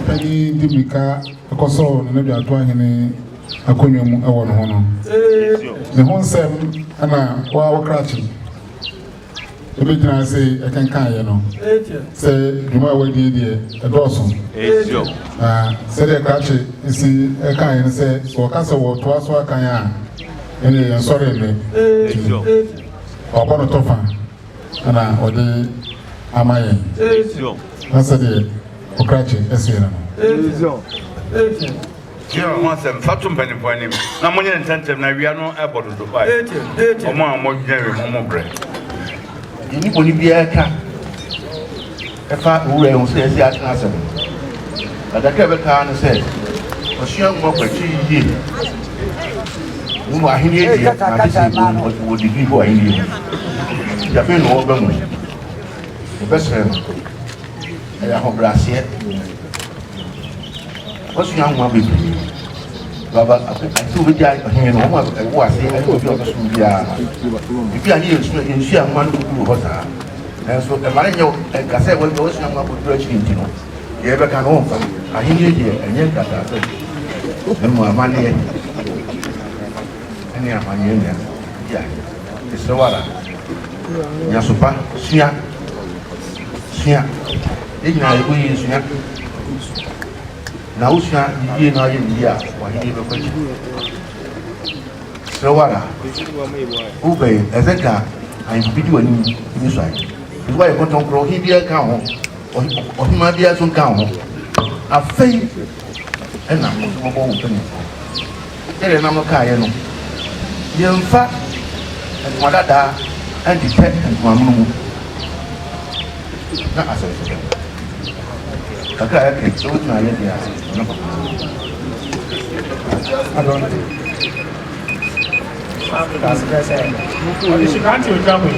Speaker 4: Panyin de mmirika kɔsɔɔ Nana Ahene akonnwa mu wɔ ne ho no. Ne ho nsɛm na wa wo krakye ɛbɛgyina ase ɛkenkaeɛ no sɛ dwuma a wadie deɛ ɛdɔɔso. Na sɛdeɛ krakye si ɛkaeɛ no sɛ sɛ wɔka sɛ wɔtoa so akan a ɛneɛ yɛn sɔre nnɛ. Wabɔ no tɔfa. na ɔde ama yɛn. Na sɛdeɛ ɔkrakye ɛseɛ no no.
Speaker 6: Kyerɛ ho asɛm fa to mpanimfoɔ anim na monyɛ no ntɛmntɛm na awia no ɛbɔ dodo. Wɔn a wɔgyina wiem wɔn brɛ.
Speaker 7: Yɛnni bɔne biara ka ɛfa owura yi ho sɛ yɛsi atena asɛm no. Na kakra a ɛbɛka ara ne sɛ ɔsua nwoma kɔ akyiri yie. Mmom ahenni deɛ, n'ade sɛ wɔ degree wɔ ahenni mu. Nti afei na ɔreba mu yi, yɛbɛsrɛ no, ɛyɛ ahobrɛaseɛ. Wasua nwoma bebree. Baba ase wobɛgya ɔhene no, wɔn a ɛwɔ ase ɛne obi a ɔbɛsom biara. Ebi a ne yɛnsua yɛnsua nwoma no kɔduru hɔ saa. Nanso ɛma no nyɛ nka sɛ wasua nwoma kɔduru akyiri nti no, deɛ yɛbɛka no wɔmfa. Ahenni deɛ ɛnyɛ nkrataasɛm, na mmom amanneɛ ne amanneɛ na ɛdi ahe. Mesrɛ wo ara, nya so pa, sua, sua. Yɛn nyinaa yɛbɔ yie sua. Na wosua yie na woyɛ no yie a, w'ahenni bɛkɔ akyiri. Serɛ wo ara, wobɛn ɛsɛ nka ahemfo bi di w'anim ne suae. Nso woayɛ kɔntɔnkorɔ, ɔhene biara nka wo ho, ɔhemaa biara nso nka wo ho. Afei ɛna wo nso wɔbɔ wo mpanimfoɔ. Sɛdeɛ nam no kaeɛ no, yɛmfa ntoma dadaa ntetɛ ntoma mono mu na asɛmfo kakra a yɛka sɛ wobɛtumi ayɛ deɛ a ɔno papa.
Speaker 8: Adɔnte. Ɔde hyekante otwa ho yi.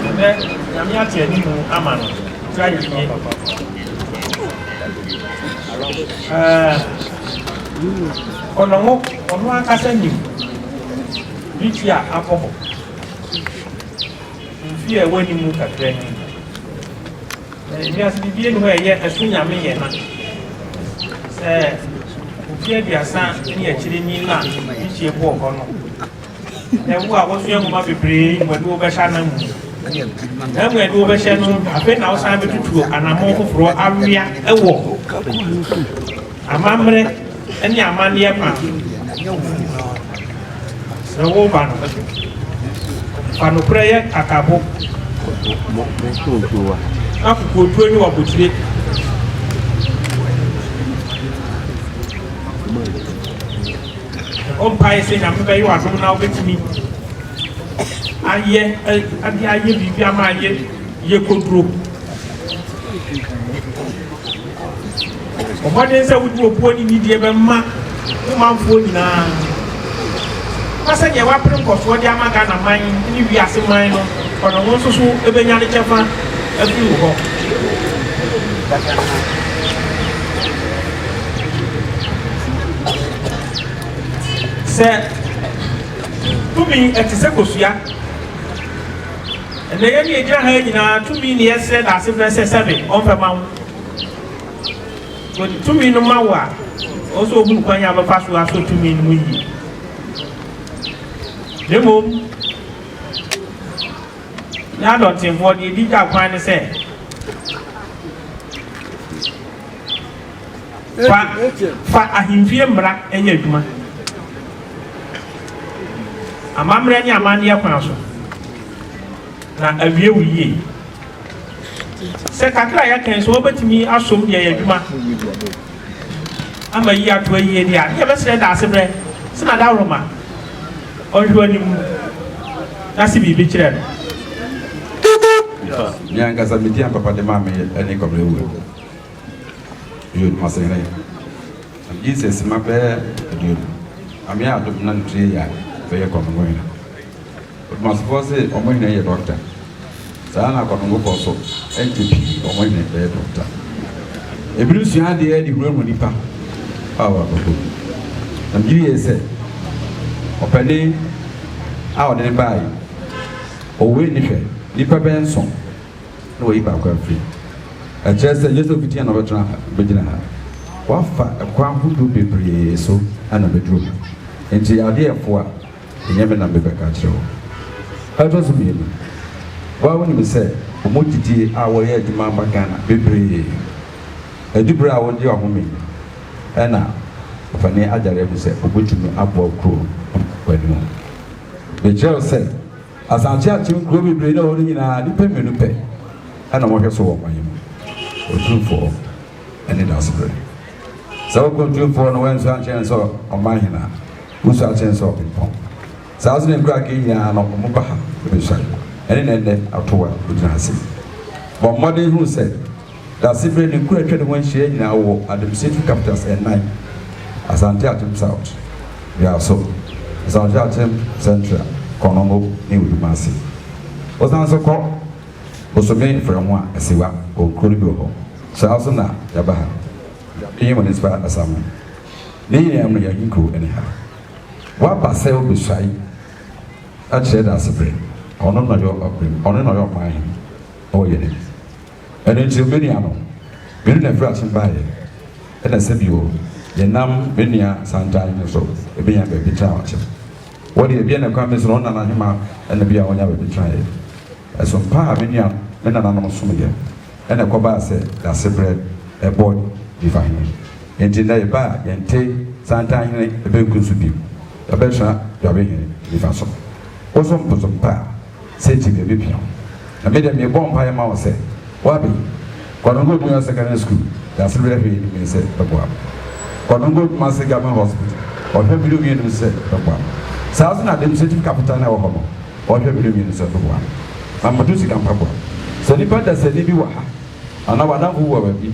Speaker 8: Ɛnɛ Nyame ate anim ama no. Tira yɛ yie. Ɔno ɔno ankasa nim biribi a akɔ hɔ. Mfe a ɛwɔ anim kakra ni. Na wiase biribi nni hɔ a ɛyɛ ɛso nyame yɛ na. Sɛ mfe 30 ne akyire ni na biribi bɔɔ hɔ no. Na wo a wɔsua nwoma bebree yi wɔde wo bɛhyɛ anan mu. Na mu ɛde wo bɛhyɛ no, afei na wosan bɛtutu anammɔn foforɔ awea wɔ amammerɛ ne amanneɛ kwan so. Sɛ woba no, fa nokorɛ yɛ kakabo na kokoɔduro ne wabotire. Bɔ mpaeɛ sɛ Nyame bɛyɛ wo adom na wobɛtumi ayɛ ade ayɛ biribi ama ayɛ yɛ koduro. Bɔ mmɔden sɛ wode obuo ne nidie bɛma wo manfoɔ nyinaa. Na sɛdeɛ wapere nkɔsoɔ de ama Ghana man ne wiase man no, ɔno wo nso so bɛnya ne kyɛfa afiri wo hɔ. Sɛ tumi ɛte sɛ kosua. Ɛnɛ yɛn ne yɛgyina ha nyinaa tumi ne yɛsrɛ daase frɛ sɛ sɛbe ɔmfɛ ma wo. Wɔde tumi no ma wo a, ɔwɔ sɛ ohunu kwan a bɛfa so asɔ tumi no mu yie. Na mmom, yɛn adɔntenfoɔ deɛ ɛdi gya kwan ne sɛ Fa fa ahemfie mmara yɛ adwuma. Amammerɛ ne amanneɛ kwan so, na awie wo yie. Sɛ kakra a yɛaka yi sɛ wɔbɛtumi asom de ayɛ adwuma ama yi ato ayie deɛ a, ne yɛbɛsrɛ Daasebrɛ sɛ n'adaworoma ɔnhwɛ w'anim na se biribi kyerɛ no.
Speaker 9: Me ankasa me din a papa de maa me ne Kwabena Awuah. Meyɛ Odumasehene. Na megye sɛ sima bɛyɛ 20. Nyame adom na ne tiri yɛ a, mɛyɛ Kɔnongo hene. Odumasefoɔ se wɔn hene yɛ dɔkta. Saa ara na Kɔnongofoɔ nso, ɛnkyɛ pii wɔn hene bɛyɛ dɔkta. Ebinom sua adeɛ de hurahura nnipa a wɔ abrabɔ mu. Na megye die sɛ ɔpanin a ɔde no baeɛ yi, ɔwɔ ani hwɛ nnipa bɛyɛ nson. na wayi baako afiri mu. Ɛkyerɛ sɛ ɛnyɛ sɛ ofiti ha na ɔbɛtena ha, bɛgyina ha. Wafa ɛkwan ahodoɔ bebree so na bɛduru ha. Nti adeɛ ɛfo a, ɛnyɛ me na mebɛka akyerɛ wo. Ɛtɔ so mmienu, wo ara wonim sɛ wɔn gyidie a wɔyɛ adwuma aba Ghana bebree. Ɛdu berɛ a wogye w'ahome yi, ɛna ɔpanin agyare ahu sɛ ɔbɛtumi aboa kuro no wɔ anim. Mekyerɛ wo sɛ. Asante Akyem nkuro bebree na ɛwɔ hɔ no nyinaa, nnipa mmienu pɛ na wɔhwɛ so wɔ ɔman yi mu, Otumfoɔ ne Daasebrɛ. Sɛ wokɔ Otumfoɔ no woansua ankyerɛ no sɛ ɔman hene a, wosua akyerɛ no sɛ ɔbempɔn. Saa nso na nkuro aka yi nyinaa no, wɔba ha bɛsua. Ɛne na ɛnnɛ ato a wogyina ha sei. Bɔ mmɔden hunu sɛ Daasebrɛ ne nkuro a atwa ne ho ahyia nyinaa wɔ administrative capitals nnan, Asante Akyem South, Wiaso, Asante Akyem Central, Konongo ne Odumase. Wosan nso kɔ Bosome Frɛho a, Asiwa, wɔ nkuro no bi wɔ hɔ. Saa nso na yɛaba ha, Dwaben Municipal Assembly. Ne nyinaa mu no, yɛn ahenkuro ne ha. Woaba sɛ wobesuae akyerɛ Daasebrɛ, ɔno na ɔyɛ ɔbrem, ɔno na ɔyɛ ɔman hene wɔ yɛn mu. Ɛno nti, me nuanom, me nua Afiri-Akyem baeɛ, ɛna sɛbi o, yɛnam me nua Santan no so bɛnya baabi tena wɔ Akyem. Wɔ deɛ, ebia na kwan bi so no, wo nana hema na bi a ɔnya baabi tenaeɛ. Ɛsom pa a me nua, me nananom someeɛ, ɛna ɛkɔbaa sɛ Daasebrɛ bɔɔ Nifa hene. Enti nnɛ yɛba a, yɛnte Santan hene benkum so bio, yɛabɛtena Dwabe hene nifa so. Wosom bosom pa a, Satan bɛbɛpia wo. Na me deɛ mebɔ mpaeɛ ma wo sɛ, Wabe, Kwadongo Junior Secondary School, Daasebrɛ hwɛ anim yi sɛ bɛboa me. Kwadongo Kumasi Government Hospital, ɔhwɛ mmienu mmienu sɛ bɛboa me. Saa nso na Administrative Capital no a ɛwɔ hɔ no, ɔhwɛ mmienu mmienu sɛ bɛboa me. Na mɛto sika mpaboa. Sɛ nipa dasani bi wɔ ha, anaa w'adamfo bi wɔ baabi,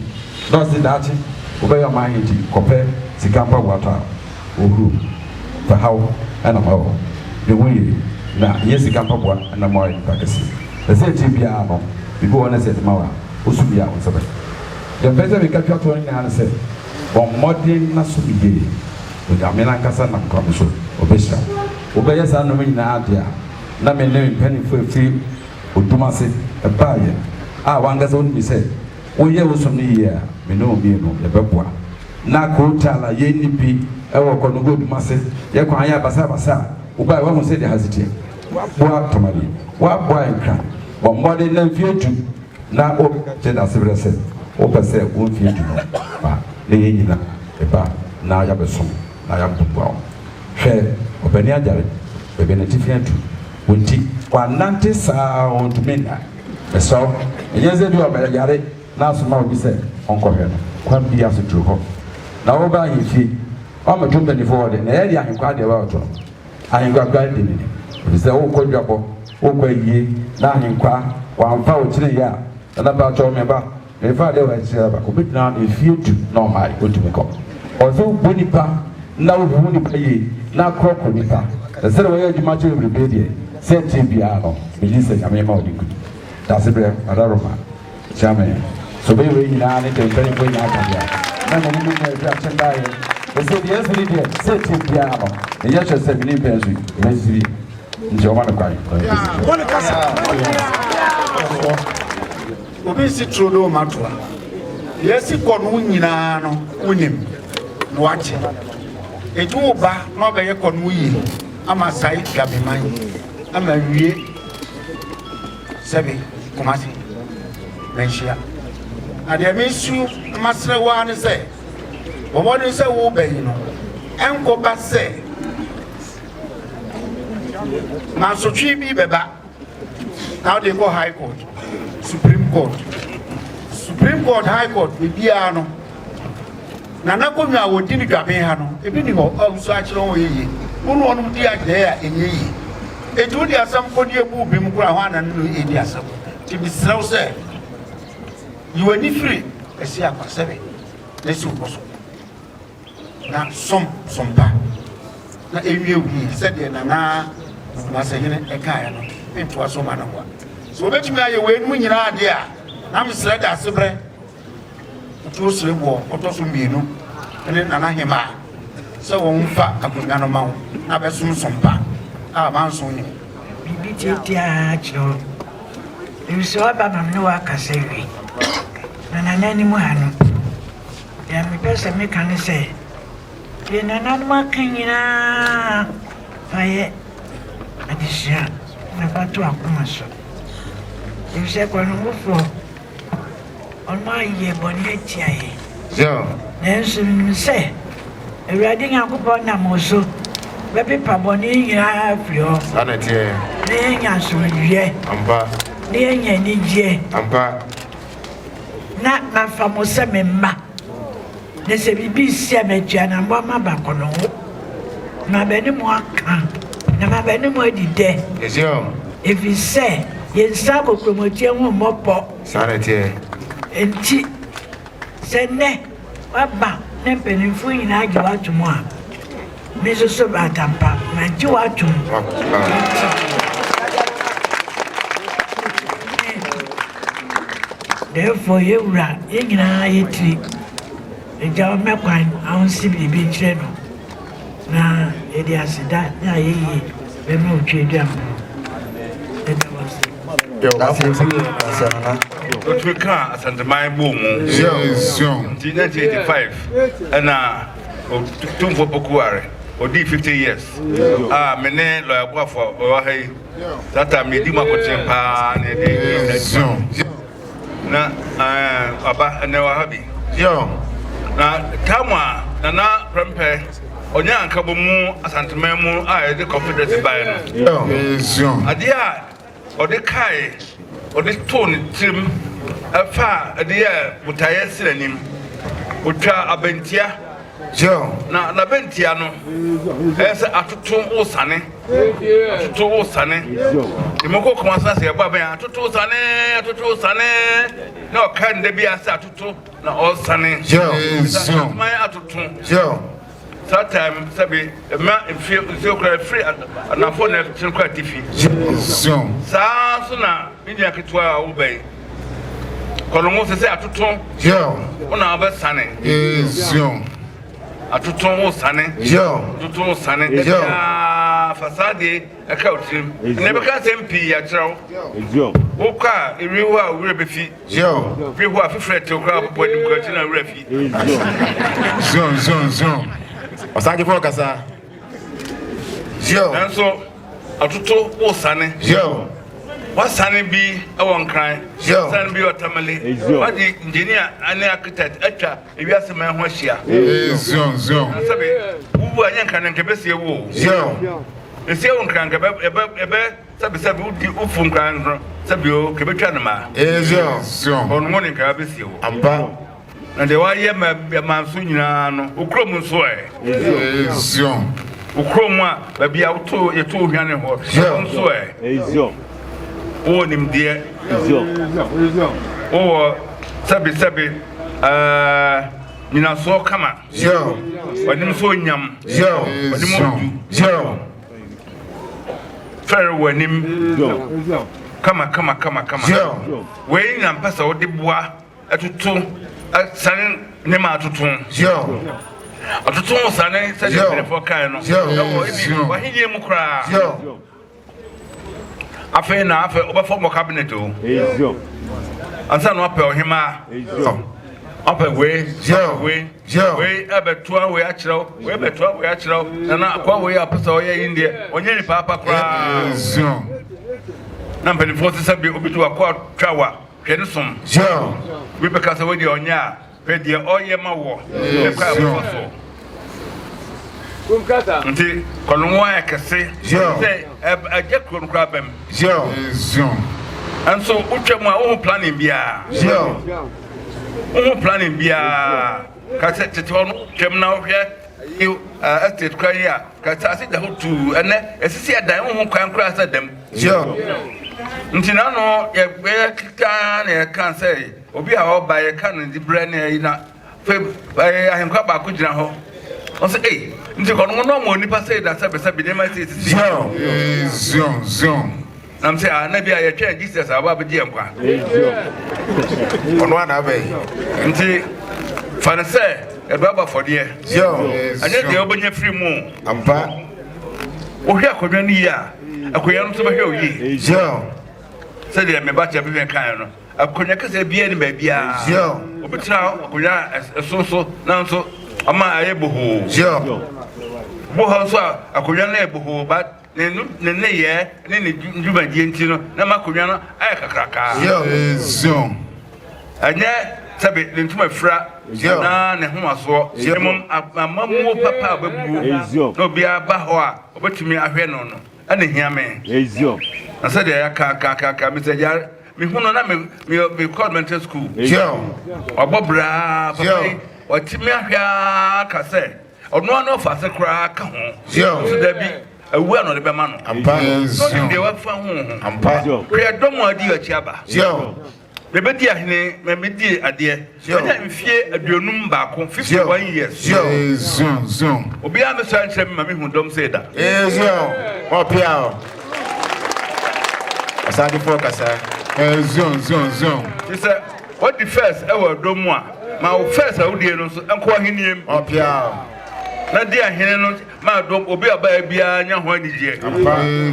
Speaker 9: na ɔse daakye wobɛyɛ ɔman he nti kɔpɛ sika mpaboa tɔ a, Ohuru, fa haw na ma wɔ ne ho yie, na nyɛ sika mpaboa na ma ɔayɛ nipa kɛse. Na sɛ akyiri biara no, biribi wɔ hɔ na sɛ yɛde ma wo a, wo so bi a wo nsa bɛka. Deɛ mepɛ sɛ meka twa toɔ no nyinaa ne sɛ, bɔ mmɔden na som yie. Onyame no ankasa nam kwan bi so ɔbɛhyira wo. Wobɛyɛ saa nnoɔma nyinaa deɛ a, na me ne me mpanimfoɔ a ɛfiri Odum ase baeɛ a w'ankasa wonim sɛ woyɛ wo som no yie a, me ne wo mmienu yɛbɛboa. Na kootal a yɛnni bi wɔ Kɔnɔgo Odum ase, yɛ kwan yɛ basabasa a, wobaeɛ woahu sɛdeɛ ha si teɛ. Woaboa Tamale, woaboa Nkran, bɔ mmɔden na mfeɛ du na wobɛka kyerɛ Dasebrɛ sɛ wopɛ sɛ wo mfeɛ du no ba na yɛn nyinaa yɛba na yɛabɛsom na yɛaboa wo. Hwɛ, ɔpanin agyare, baabi a n'atifi atu, wo nti. Wanante saa ara ɔntumi nna. Mesrɛ wo, ɛnyɛ sɛ bi a ɔbɛyare na asoma obi sɛ ɔnkɔhwɛ no. Kwan biara so duru hɔ na woba ahemfie, woammɛto mpanyimfo hɔ de, na ɛyɛ de ahenkwaa deɛ woabɛto no. Ahenkwaa koraa de menim, efisɛ worekɔ dwabɔ, worekɔ ayie, na ahenkwaa, wamfa wo kyeneeɛ a, Nana paatwɔ me ba, mefa adeɛ wɔ akyire aba, obɛgyina hɔ mfie du na ɔmmae, ɔntumi nkɔ. Ɔwɔ sɛ wobɔ nipa na wohu nipa yie na akorɔkorɔ nipa, na sɛdeɛ wɔyɛ adwuma kyɛ bebrebe deɛ, sɛ ɛteɛ biara no, megye di sɛ Nyame ma wode nkunim. Dasebrɛ, Adaworoma. Kyia me. Sɛ ɔbɛyɛ wei nyinaa ne deɛ mpanimfoɔ nyinaa ka deɛ a, na m'ani mu nyɛ ɛfiri akyem baeɛ. Ɛsɛ deɛ asi ne deɛ, sɛ ɛteɛ biara no, meyɛ sure sɛ mene mpɛn so yi, ɛbɛsisi bi. Nti ɔma me kwan.
Speaker 1: Obi nsi turo do ma toa. Deɛ asi kɔ no nyinaa no wonim na wate. Enti wo ba na ɔbɛyɛ kɔ no yie ama sae dwabeman ama wie. Sɛbe, Kumasi, manhyia. Na deɛ mesu na masrɛ wo ara ne sɛ, bɔ mmɔden sɛ woreba yi no, ɛnkɔba sɛ mansotwe bi bɛba na wode kɔ High Court, Supreme Court, Supreme Court, High Court, baabiara no. Na n'akonnwa a wɔdi no dwaben ha no, ebi nni hɔ a wusu akyerɛ wɔn yiye. Wo ne wɔn di adɛɛ a ɛnyɛ yie. Enti wode asɛm kɔdi abu bem koraa, hwan na ne no redi asɛm? Enti mesrɛ wo sɛ, yi w'ani firi Asiakwasɛbe na si wo bo so, na som som pa, na ɛnwie wo yie sɛdeɛ Nana Kumasehene kaeɛ no. Mentoa so mma no mmoa. Sɛ wɔbɛtumi ayɛ weinom nyinaa deɛ a, na mesrɛ Daasebrɛ. Ɔtoo sereboɔ ɔtɔ so mmienu ne Nana Hemaa sɛ wɔmfa akonnwa no ma wo na bɛsom som pa a manso nnim.
Speaker 10: Biribi tiatia ara kyerɛ wo, efisɛ woaba ma me ne wo akasa awie. Na Nana anim ha no, deɛ mepɛ sɛ meka ne sɛ, deɛ nananom aka nyinaa fa yɛ adesua na fa to akoma so. Efisɛ Kwanungufoɔ. Wɔayɛ bɔne atia yɛn. Nanso menim sɛ Awurade Nyankopɔn nam wo so bɛpepa bɔne nyinaa afiri hɔ. Na yɛanya asomdwoeɛ. Na yɛanya anigyeɛ. Na mafa mo sɛ me mma. Na sɛ biribi resi a, matu anammɔn maba Kɔnɔngo. Na maba ne mo aka, na maba ne mo adi dɛ. Ɛfiri sɛ yɛn nsa kokuromɔtie ho mmɔ pɔ. Enti sɛ nnɛ woaba na mpanimfoɔ nyinaa gye wo atom a, me nso so Atampa, magye wo atom. Therefore, yɛn wura, yɛn nyinaa yɛ tiri. Agya ɔmmɛ kwan ahonsi biribi nkyerɛ no na yɛde aseda ne ayɛyie bɛma otwa mu. Yɛda wo ase.
Speaker 6: Otumi kaa Asanteman bɔɔ mu. Nti 1985 ɛna Otumfoɔ Poku ware. Odii 50 years a me ne Lɔya Boafo a ɔwɔ ha yi saa time yɛdi mu akɔkyɛn paa na yɛde di saa na aba ɛnɛ wɔ ha bi. Na time a Nana Prempeh ɔnyɛ ankabɔ mu Asanteman mu a yɛde Confederacy baeɛ no, adeɛ a ɔde kae, ɔde too ne tirim faa ɛde yɛɛ botaeɛ si n'anim. Ɔtwaa abɛntia, na n'abɛntia no ɛyɛ sɛ atoto wosane, atoto wosane. Mmɔkɔ kɔn ase sɛ yɛbɔ abɛn atoto wosane, atoto wosane, na ɔkae no da bi ase atoto na ɔsane. Atoto. Saa time sɛbi ɛma mfie nsuo koraa ɛfiri anafoɔ na ɛkyerɛ kɔ atifi. Saa nso na me nua ketewa a wobɛ yi kɔnɔmo sɛ sɛ atoto wo na wobɛsane atoto wo sane atoto wo sane ɛbiaa fa saa deɛ ɛka wo tirim na ɛbɛka nsɛm pii akyerɛ wo wokɔ a ɛwie hɔ a wo werɛ bɛfi
Speaker 4: Zion.
Speaker 6: Bi hɔ a fifiri ɛtew koraa bobɔ anim koraa ti na wura fi.
Speaker 4: Zion, Zion, Zion.
Speaker 7: Ɔsagyefo ɔkasa. Zion.
Speaker 6: Nanso ɔtoto wosane.
Speaker 7: Zion.
Speaker 6: Wasane bi wɔ Nkran.
Speaker 7: Zion.
Speaker 6: Wasane bi wɔ Tamale. Wade engineer ne architect atwa ewiase man ho ahyia.
Speaker 4: Zion, Zion.
Speaker 6: Na sɛbe wuwu a nyɛ Nkran na nka ɛbɛsie wo o.
Speaker 7: Zion.
Speaker 6: Esie wo Nkran nka ɛbɛ ɛbɛ ɛbɛ Sɛbi sɛbi wodi wofu nkran no sɛbi o kebetwa no ma.
Speaker 7: Ezion.
Speaker 6: Ɔno mo ne nkran bɛsie wo.
Speaker 7: Ampa.
Speaker 6: Na deɛ wayɛ ma ma nso nyinaa no wo kurom nso ɛ.
Speaker 4: Ezion.
Speaker 6: Wo kurom a baabi a woto yɛto hwane hɔ ɛhɔ nso ɛ.
Speaker 11: Ezion.
Speaker 6: Wowɔ nimdeɛ.
Speaker 11: Ezion.
Speaker 6: Wowɔ sɛbi sɛbi ɛɛ nyinasoɔ kama.
Speaker 7: Zion.
Speaker 6: W'anim nso onyam.
Speaker 7: Zion.
Speaker 6: W'anim odu.
Speaker 7: Zion.
Speaker 6: Fɛre w'anim kama kama kama kama. Wei na mpɛ sɛ wode boa ɛtoto sane nneɛma atoto. Atoto sane sɛdeɛ mpanimfoɔ kae no ɛwɔ ebi w'ahenni mu koraa. Afei na afei wobɛfɔ mmɔ cabinet o. Ansa na wapɛ ɔhemaa. Wapɛ wei, wapɛ wei. Wei ɛbɛtoa wei akyerɛ wo, wei bɛtoa wei akyerɛ wo. Nana akoa wei a ɔpɛ sɛ ɔyɛ yi deɛ, ɔnyɛ nipa apa koraa. Na mpanimfoɔ sɛ sɛ bi obi de wakoa twa wa, hwɛ ne som. Obi bɛka sɛ wei deɛ ɔnyɛ a, hwɛ deɛ ɔyɛ ma wɔ, ne kwan a wɔfa so. Nti kɔnɔngo ayɛ kɛse sɛ ɛgya kuro no koraa bɛm. Nso wotwa mu a wohu planning biara. Wohu planning biara. Ka sɛ tete hɔ no twam na wohwɛ yi estate kwan yi a ka sɛ ase da hɔ tuu ɛnɛ esisi ɛdan wohu kwan koraa sɛ dɛm. Nti na no yɛ keka na yɛka sɛ obi a ɔba yɛka no dibrɛ ne ayi na fɛ ahenkwa baako gyina hɔ ɔsɛ ei nti kɔno no ɔma onipa sɛ da sɛ bɛsɛ bi nneɛma sɛ sisi.
Speaker 4: Zion, Zion.
Speaker 6: Nam sɛ ah na bi a yɛtwɛn Jesus a ɔba abɛgye yɛn nkwa.
Speaker 7: Ɔno ana abɛn.
Speaker 6: Nti fa no sɛ ɛdɔ aba afɔdeɛ. Ɛnyɛ deɛ wobɛnya firi mu.
Speaker 7: Ampa.
Speaker 6: Wohwɛ akonnwa no yie a, akonnwa no nso bɛhwɛ wo yie. Sɛdeɛ me ba kyɛ bɛhwɛ kaeɛ no, akonnwa kɛseɛ biara ni baabiara. Obi tena akonnwa ɛso so nanso ɔma ayɛ bohoo. Bohɔ nso a akonnwa no yɛ bohoo but Ne ne nneyɛɛ ne ne dwumadie nti no, na ma akonnwa no ayɛ kakrakaa. Ɛnyɛ sɛbe ne ntoma fira anaa ne homasoɔ, mmom amammuo papa a ɔbɛbuo na obiara ba hɔ a ɔbɛtumi ahwɛ no no. ɛna ehia me. Na sɛdeɛ yɛaka aka aka aka Mr. Gyare mehu no na me me mekɔ elementary school. Wabɔ braa papa yi watumi ahwɛ ara ka sɛ ɔno ara na ɔfa ase koraa ka ho. Nso dabi awu a na ɔde bɛma no. Na ɔnim deɛ wafa ho ho. Hwɛ dɔm a adi akyi aba. Mebɛdi ahene, ma medi adeɛ. Manya mfie 51, 51 years. Obiara mmɛsua nkyerɛ me ma mehu dɔm sei da. Nti sɛ wadi first wɔ ɛdɔm mu a, ma wo first a wodie no nso nkɔ ahennie mu. Na di ahene no ma dɔm obi a ɔbaeɛ biara nya ho anigyeɛ.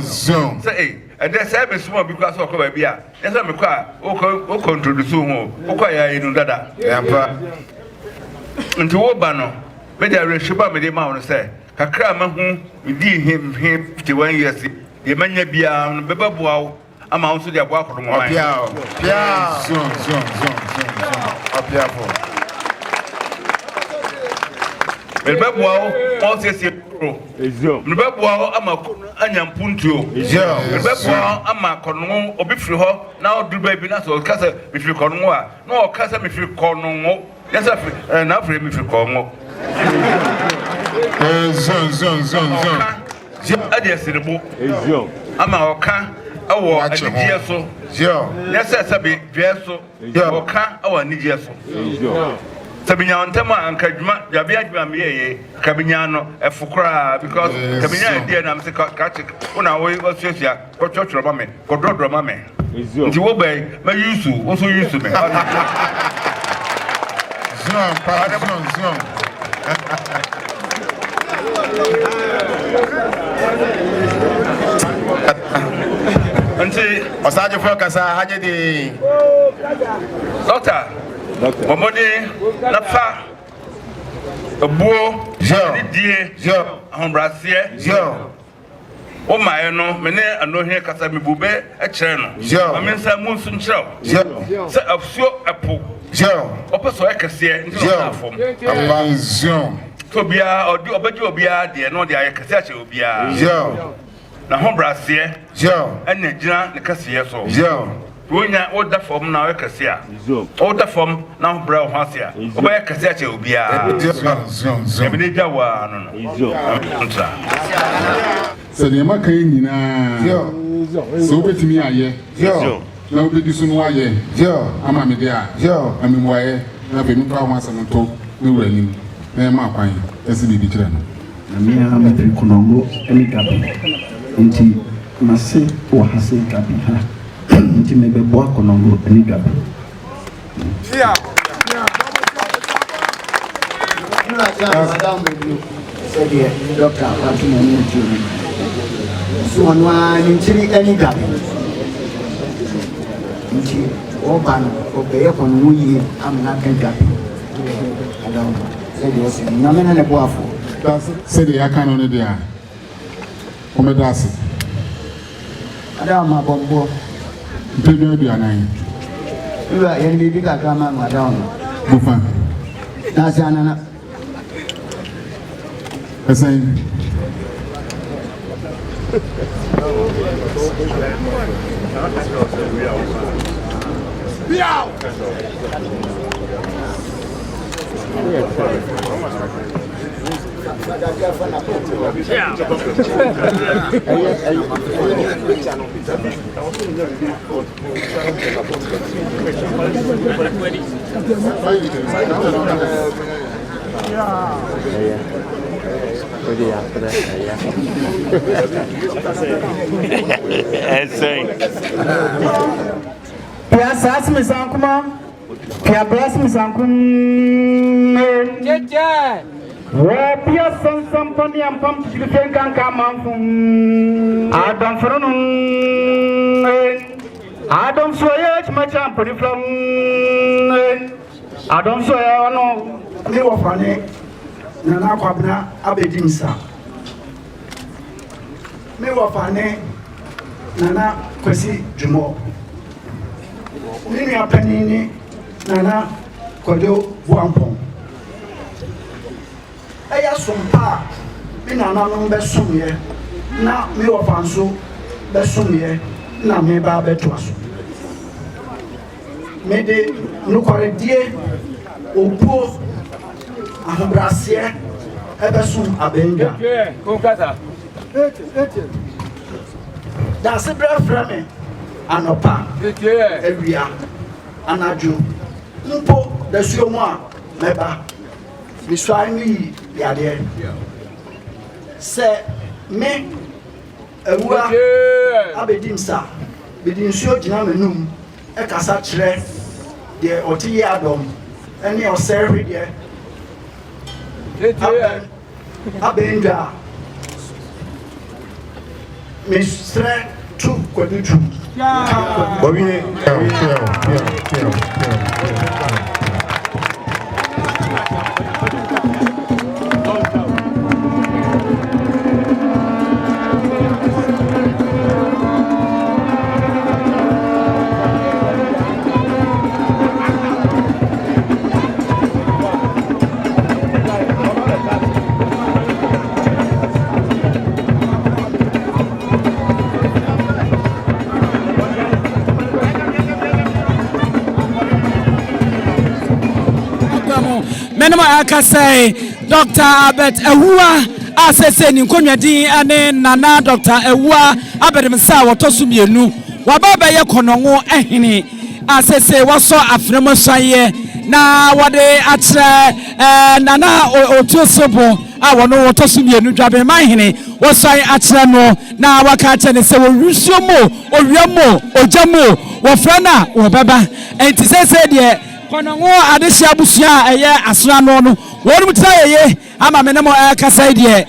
Speaker 6: Sɛ ei, ɛdɛ sɛ mesoma obi koraa sɛ ɔkɔ baabi a, Nyɛ sɛ mekɔ a wokɔ wokɔ introduce wo ho o, wokɔ a yɛayɛ no dada.
Speaker 1: Ampa.
Speaker 6: Nti wo ba no, me de awerɛhyɛmu a mede ma wo no sɛ, kakra a mahu medii he he 51 years yi, deɛ manya biara no bɛbɛboa wo ama wo nso de aboa akɔdɔmɔman.
Speaker 1: Ɔpia o. Pia.
Speaker 4: Zion, Zion, Zion, Zion, Zion.
Speaker 1: Ɔpiafo.
Speaker 6: Mede bɛboa wo ma wosiesie kuro. Mede bɛboa wo ama kuro no anya mpuntuo. Mede bɛboa wo ama kɔnongo obi firi hɔ na ɔduru baabi na sɛ ɔka sɛ mefiri kɔnongo a na ɔka sɛ mefiri kɔnongo nyɛ sɛ firi ɛɛ na afiri mefiri kɔnongo.
Speaker 4: Zion, Zion, Zion, Zion.
Speaker 6: Ɔka ɛde asi ne bo ama ɔka ɛwɔ anigyeɛ so nyɛ sɛ sɛbi dwɛɛ so. Ɔka wɔ anigyeɛ so. Sɛ menya wo ntɛm a anka adwuma dwabea adwuma a meyɛeɛ yi ka menya no ɛfo koraa because ka menya ɛdeɛ na mese krakye wo na woasuasua kɔtwerɛtwerɛ ma me kɔdrɔdrɔ ma me nti wo bɛn mɛ yusu wo nso yusu me.
Speaker 4: Zion pa Zion Zion.
Speaker 6: Nti.
Speaker 1: Ɔsagyefo kasa ha nye din.
Speaker 6: Dɔkta, bɔ mmɔden na fa ebuo, anidie, ahobrɛaseɛ, wo maeɛ no, me ne Anohene kasa, mebu bɛ kyerɛ no, ma me nsa mu nso nkyerɛ wo sɛ asuo ɛpo, ɔpɛ sɛ ɔyɛ kɛseɛ nti na ɔda fam. Sɛ obiara ɔde ɔbɛgye obiara deɛ na ɔde ayɛ kɛseɛ akyɛ obiara. N'ahobrɛaseɛ na ɛgyina ne kɛseyɛ so. Wonya woda fam na woyɛ kɛse a, woda fam na wobrɛ wo ho ase a, wobɛyɛ kɛse akyɛ obiara. Nyame n'agya wo ara no no. Ntra.
Speaker 4: Sɛ deɛ maka yi nyinaa, sɛ wobɛtumi ayɛ na wobɛdi so na woayɛ ama me deɛ a, ma me mmuaeɛ na afei memfa ho asɛm nto me wura anim na yɛmma kwan nsi biribi kyerɛ no.
Speaker 11: Na me ara mefiri Konongo ne Gabi nti m'ase wɔ ha sei Gabi ha nti mebɛboa Konongo ne Gabi.
Speaker 3: Sɛdeɛ dɔkta wato n'ani atuo no, ɔso ɔno ara ne nkyiri ne Gabi nti ɔba no ɔbɛyɛ Konongo yie ama no aka Gabi. Adawoma. Sɛdeɛ ɔse no, Nyame ne ne boafoɔ.
Speaker 4: Sɛdeɛ yɛaka no no deɛ a, wɔmmɛda ase.
Speaker 3: Adaoma bɔ mboɔ.
Speaker 4: Mpɛdua 40.
Speaker 3: Wura, yɛne biribi kakra ma no, Adaoma.
Speaker 4: Bofa.
Speaker 3: Nase anana.
Speaker 4: Ɛsɛn.
Speaker 12: Pia saasi mi sankuma. Pia brasi mi sankum. Jeje. Wɔ pia sansan pami ampam titiri fɛn kan ka manfun. Adɔnforo no. Adɔnsoɔ yɛ kyima mponi flam. Adɔnsoɔ yɛ ɔno.
Speaker 13: Ne wɔfa ne Nana Kwabena abɛdi nsa. Me wɔfa ne Nana Kwasi Dwumɔ. Me nua panin ne Nana Kwadwo Boampɔn. Ɛyɛ som pa a me nananom bɛsomyɛ. Na me wɔfa nso bɛsomeɛ na meba abɛtoa so. Mede nokwaredie, obuo, ahobrɛaseɛ ɛbɛsom abɛndwa. Daasebrɛ frɛ me anɔpa, awia, anadwo, mpo dasuo mu a mɛba. Mesuae no yi yadeɛ. Sɛ me awua abɛdi nsa, mede nsuo gyina m'anum kasa kyerɛ deɛ ɔte yeadɔm ne ɔsɛe hwedeɛ abɛn abɛn dwa a, mesrɛ to kwadu tu ka kwadu.
Speaker 4: Wɔwie. Piaw, piaw, piaw, piaw, piaw, piaw.
Speaker 2: Menom akasa yi, Dr. Albert Awua a sese ne nkonnwa din ne Nana Dr. Awua Abɛdemsa a wɔtɔ so mmienu. Waba abɛyɛ Kɔnɔngo hene a sese wasɔ afena mu asuaeɛ na wɔde akyerɛ Nana Otuosobo a wɔno wɔtɔ so mmienu Dwabenman hene wɔsuae akyerɛ no na waka akyerɛ no sɛ wɔ wusuo mu o, owia mu o, ogya mu o, wɔfrɛ no a wɔbɛba. Enti sese deɛ Kɔnɔngo adehye abusua a ɛyɛ asono ano no wɔnom tira yɛye ama me ne mo ɛrekasa yi deɛ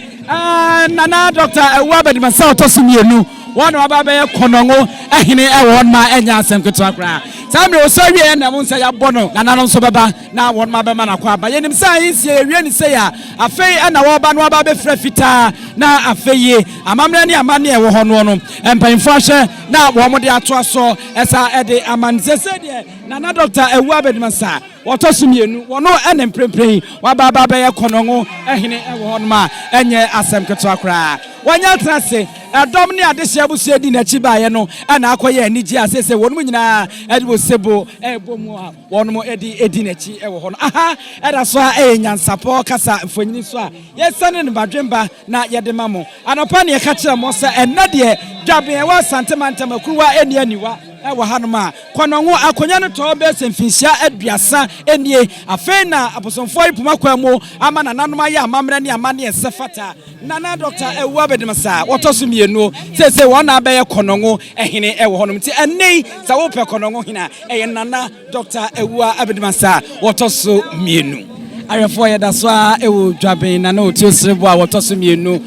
Speaker 2: Nana Dɔkta Awuah Abadimasa a ɔtɔ so mmienu wɔn na waba abɛyɛ Kɔnɔngo hene ɛwɔ hɔ nom a ɛnyɛ asɛm ketewa koraa. Saa mmerɛ ɔsɔ awieɛ na mo nsa yɛabɔ no Nana no nso bɛba na wɔnom abɛma no akɔ aba. Yɛnim sɛ ahensie yɛwie no sei a afei ɛna wɔreba na wɔaba abɛfira fitaa na afei yi amammerɛ ne amanneɛ ɛwɔ hɔ noɔ no mpanyinfoɔ ahwɛ na wɔn de atoa so ɛsa ɛde ama no. Seesei deɛ Nana Dɔkta Awuah Abadimasa Wɔtɔ so mmienu, wɔno ne mprempren yi waba aba abɛyɛ Kɔnɔngo hene wɔ hɔnom a ɛnyɛ asɛm ketewa koraa. Wanya atena ase, ɛdɔm ne adehyeɛ abusua dii n'akyi baeɛ no na akɔyɛ anigyeɛ a seesei wɔnom nyinaa de osebo rebɔ mu a wɔnom de di n'akyi wɔ hɔ no. Aha ɛda so ara yɛ nyansapɔ kasa mfonini so a yɛsiane no badwemba na yɛde ma mo. Anɔpa na yɛka kyerɛɛ mo sɛ ɛnnɛ deɛ Dwaben ɛwɔ Asante mantam akuruwa nni aniwa wɔ hanom a Kɔnɔngo akonnwa no tɔɔ bɛyɛ sɛ mfinhyia 30 nie. Afei na abosomfoɔ yi poma kwan mu ama nananom ayɛ amammerɛ ne amanneɛ sɛ fata. Nana Dɔkta Awuah Abedimasa a wɔtɔ so mmienu seesei wɔn na abɛyɛ Kɔnɔngo hene wɔ hɔnom. Nti ɛnnɛ yi sɛ wopɛ Kɔnɔngo hene a, ɛyɛ Nana Dɔkta Awuah Abedimasa a wɔtɔ so mmienu. Awɛfoɔ yɛda so ara wɔ Dwaben Nana Otuo Sereboɔ a wɔtɔ so mmienu,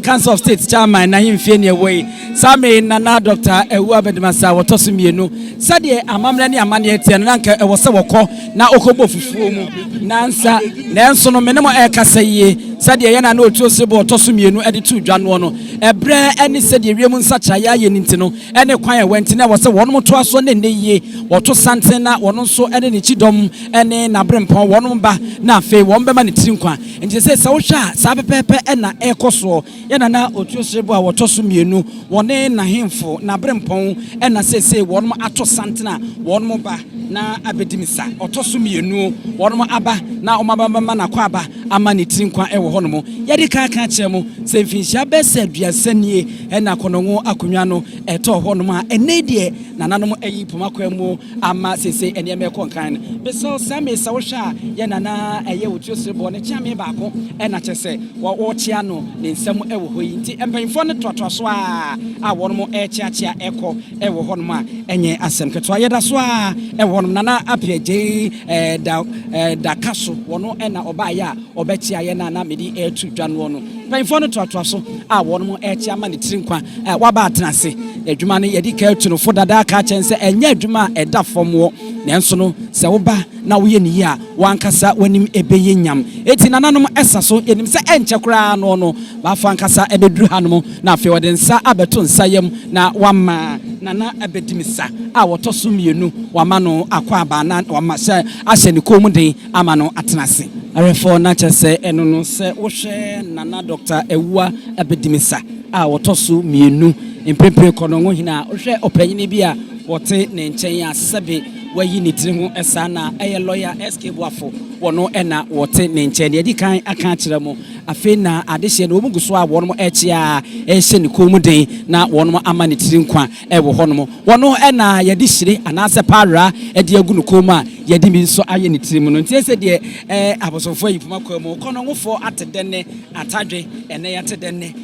Speaker 2: Council of State Chairman n'ahemfie ne ɛwɔ yi. Saa mmerɛ yi Nana Dɔkta Awuah Abedimasa a wɔtɔ so mmienu, sɛdeɛ amammerɛ ne amanneɛ teɛ no na anka ɛwɔ sɛ wɔkɔ na ɔkɔbɔ fufuo mu nansa, nanso no me ne mo ɛrekasa yie, sɛdeɛ yɛn Nana Otuo Sereboɔ ɔtɔ so mmienu de too dwa noɔ no, ɛberɛ ne sɛdeɛ wiem nsakyeraeɛ ayɛ no nti no, ne kwan a ɛwɔ nti na ɛwɔ sɛ wɔnom toa so ne nnɛ yie, wɔto santen na wɔno nso ne ne kyidɔm ne n'aberempɔn wɔnom ba na afei wɔn bɛma ne tiri nkwa. Nti sesei sɛ wohwɛ a saa pɛpɛɛpɛ na ɛrekɔ soɔ. Yɛn Nana Otuo Serebo a wɔtɔ so mmienu, wɔne n'ahemfo, n'aberempɔn na seesei wɔnom ato santen a wɔnom ba na abɛdi misa. Ɔtɔ so mmienu wɔnom aba na wɔn aba bɛma n'akwaaba ama ne tiri nkwa wɔ hɔnom. Yɛadi kan aka akyerɛ mo sɛ mfinhyia bɛyɛ sɛ 30 nie na Konongo akonnwa no ɛtɔɔ hɔnom a ɛnnɛ yi deɛ nananom ayi poma kwan mu ama seesei nneɛma ɛkɔ nkan no. Mesrɛ wo saa mesa wohwɛ a yɛ nana ɛyɛ otuo sereboɔ no kyeame baako ɛna kyerɛ sɛ wɔkyea no ne nsam ɛwɔ hɔ yi nti mpanyinfoɔ no toatoa so a a wɔnom ɛkyeakyea ɛkɔ ɛwɔ hɔnom a ɛnyɛ asɛm ketewa. Yɛda so ara ɛwɔ hɔnom. Nana Appiah Gyei da da ka so wɔno ɛna ɔbaeɛ a ɔbɛkyea yɛn a na mede ɛreto dwa noɔ no. Mpanyinfoɔ no toatoa so a wɔnom ɛrekyea ama ne tiri nkwa a waba atena ase. Adwuma no yɛde ka atu no fo dada aka akyerɛ no sɛ ɛnyɛ adwuma a ɛda fam wɔ nanso no sɛ woba na woyɛ no yie a w'ankasa w'anim ɛbɛyɛ nyam. Enti nananom ɛsa so yɛnim sɛ ɛnkyɛ koraa noɔ no Bafo ankasa bɛduru hanom na afei ɔde nsa abɛto nsa yam na wama Nana Abedimisa a ɔtɔ so mmienu, wama no akwaaba na wama hyɛ ahyɛ ne kɔn mu den ama no atena ase. Awɛfoɔ na kyerɛ sɛ ɛno no sɛ wohwɛ Nana Dɔkta Awuah Abedimisa. a ɔtɔ so mmienu, mprempren Kɔnɔngo hene a wohwɛ ɔpanyin bi a wɔte ne nkyɛn a sɛbe wayi ne tiri ho saa na ɛyɛ lɔya SK Boafo, wɔno na wɔte ne nkyɛn. Deɛ adi kan aka akyerɛ mo, afei na adehyeɛ no wɔn gu so a wɔn rekyea rehyɛ ne kɔn mu den na wɔn ama ne tiri nkwa wɔ hɔnom. Wɔno na yɛde hyire anaasɛ paara de agu ne kɔn mu a yɛde bi nso ayɛ ne tiri mu no. Nti ɛsɛ deɛ ɛɛ abosomfoɔ ayi poma kwan mu, Kɔnɔngofoɔ ate dɛ ne atadwe, ɛnɛ yɛate dɛ ne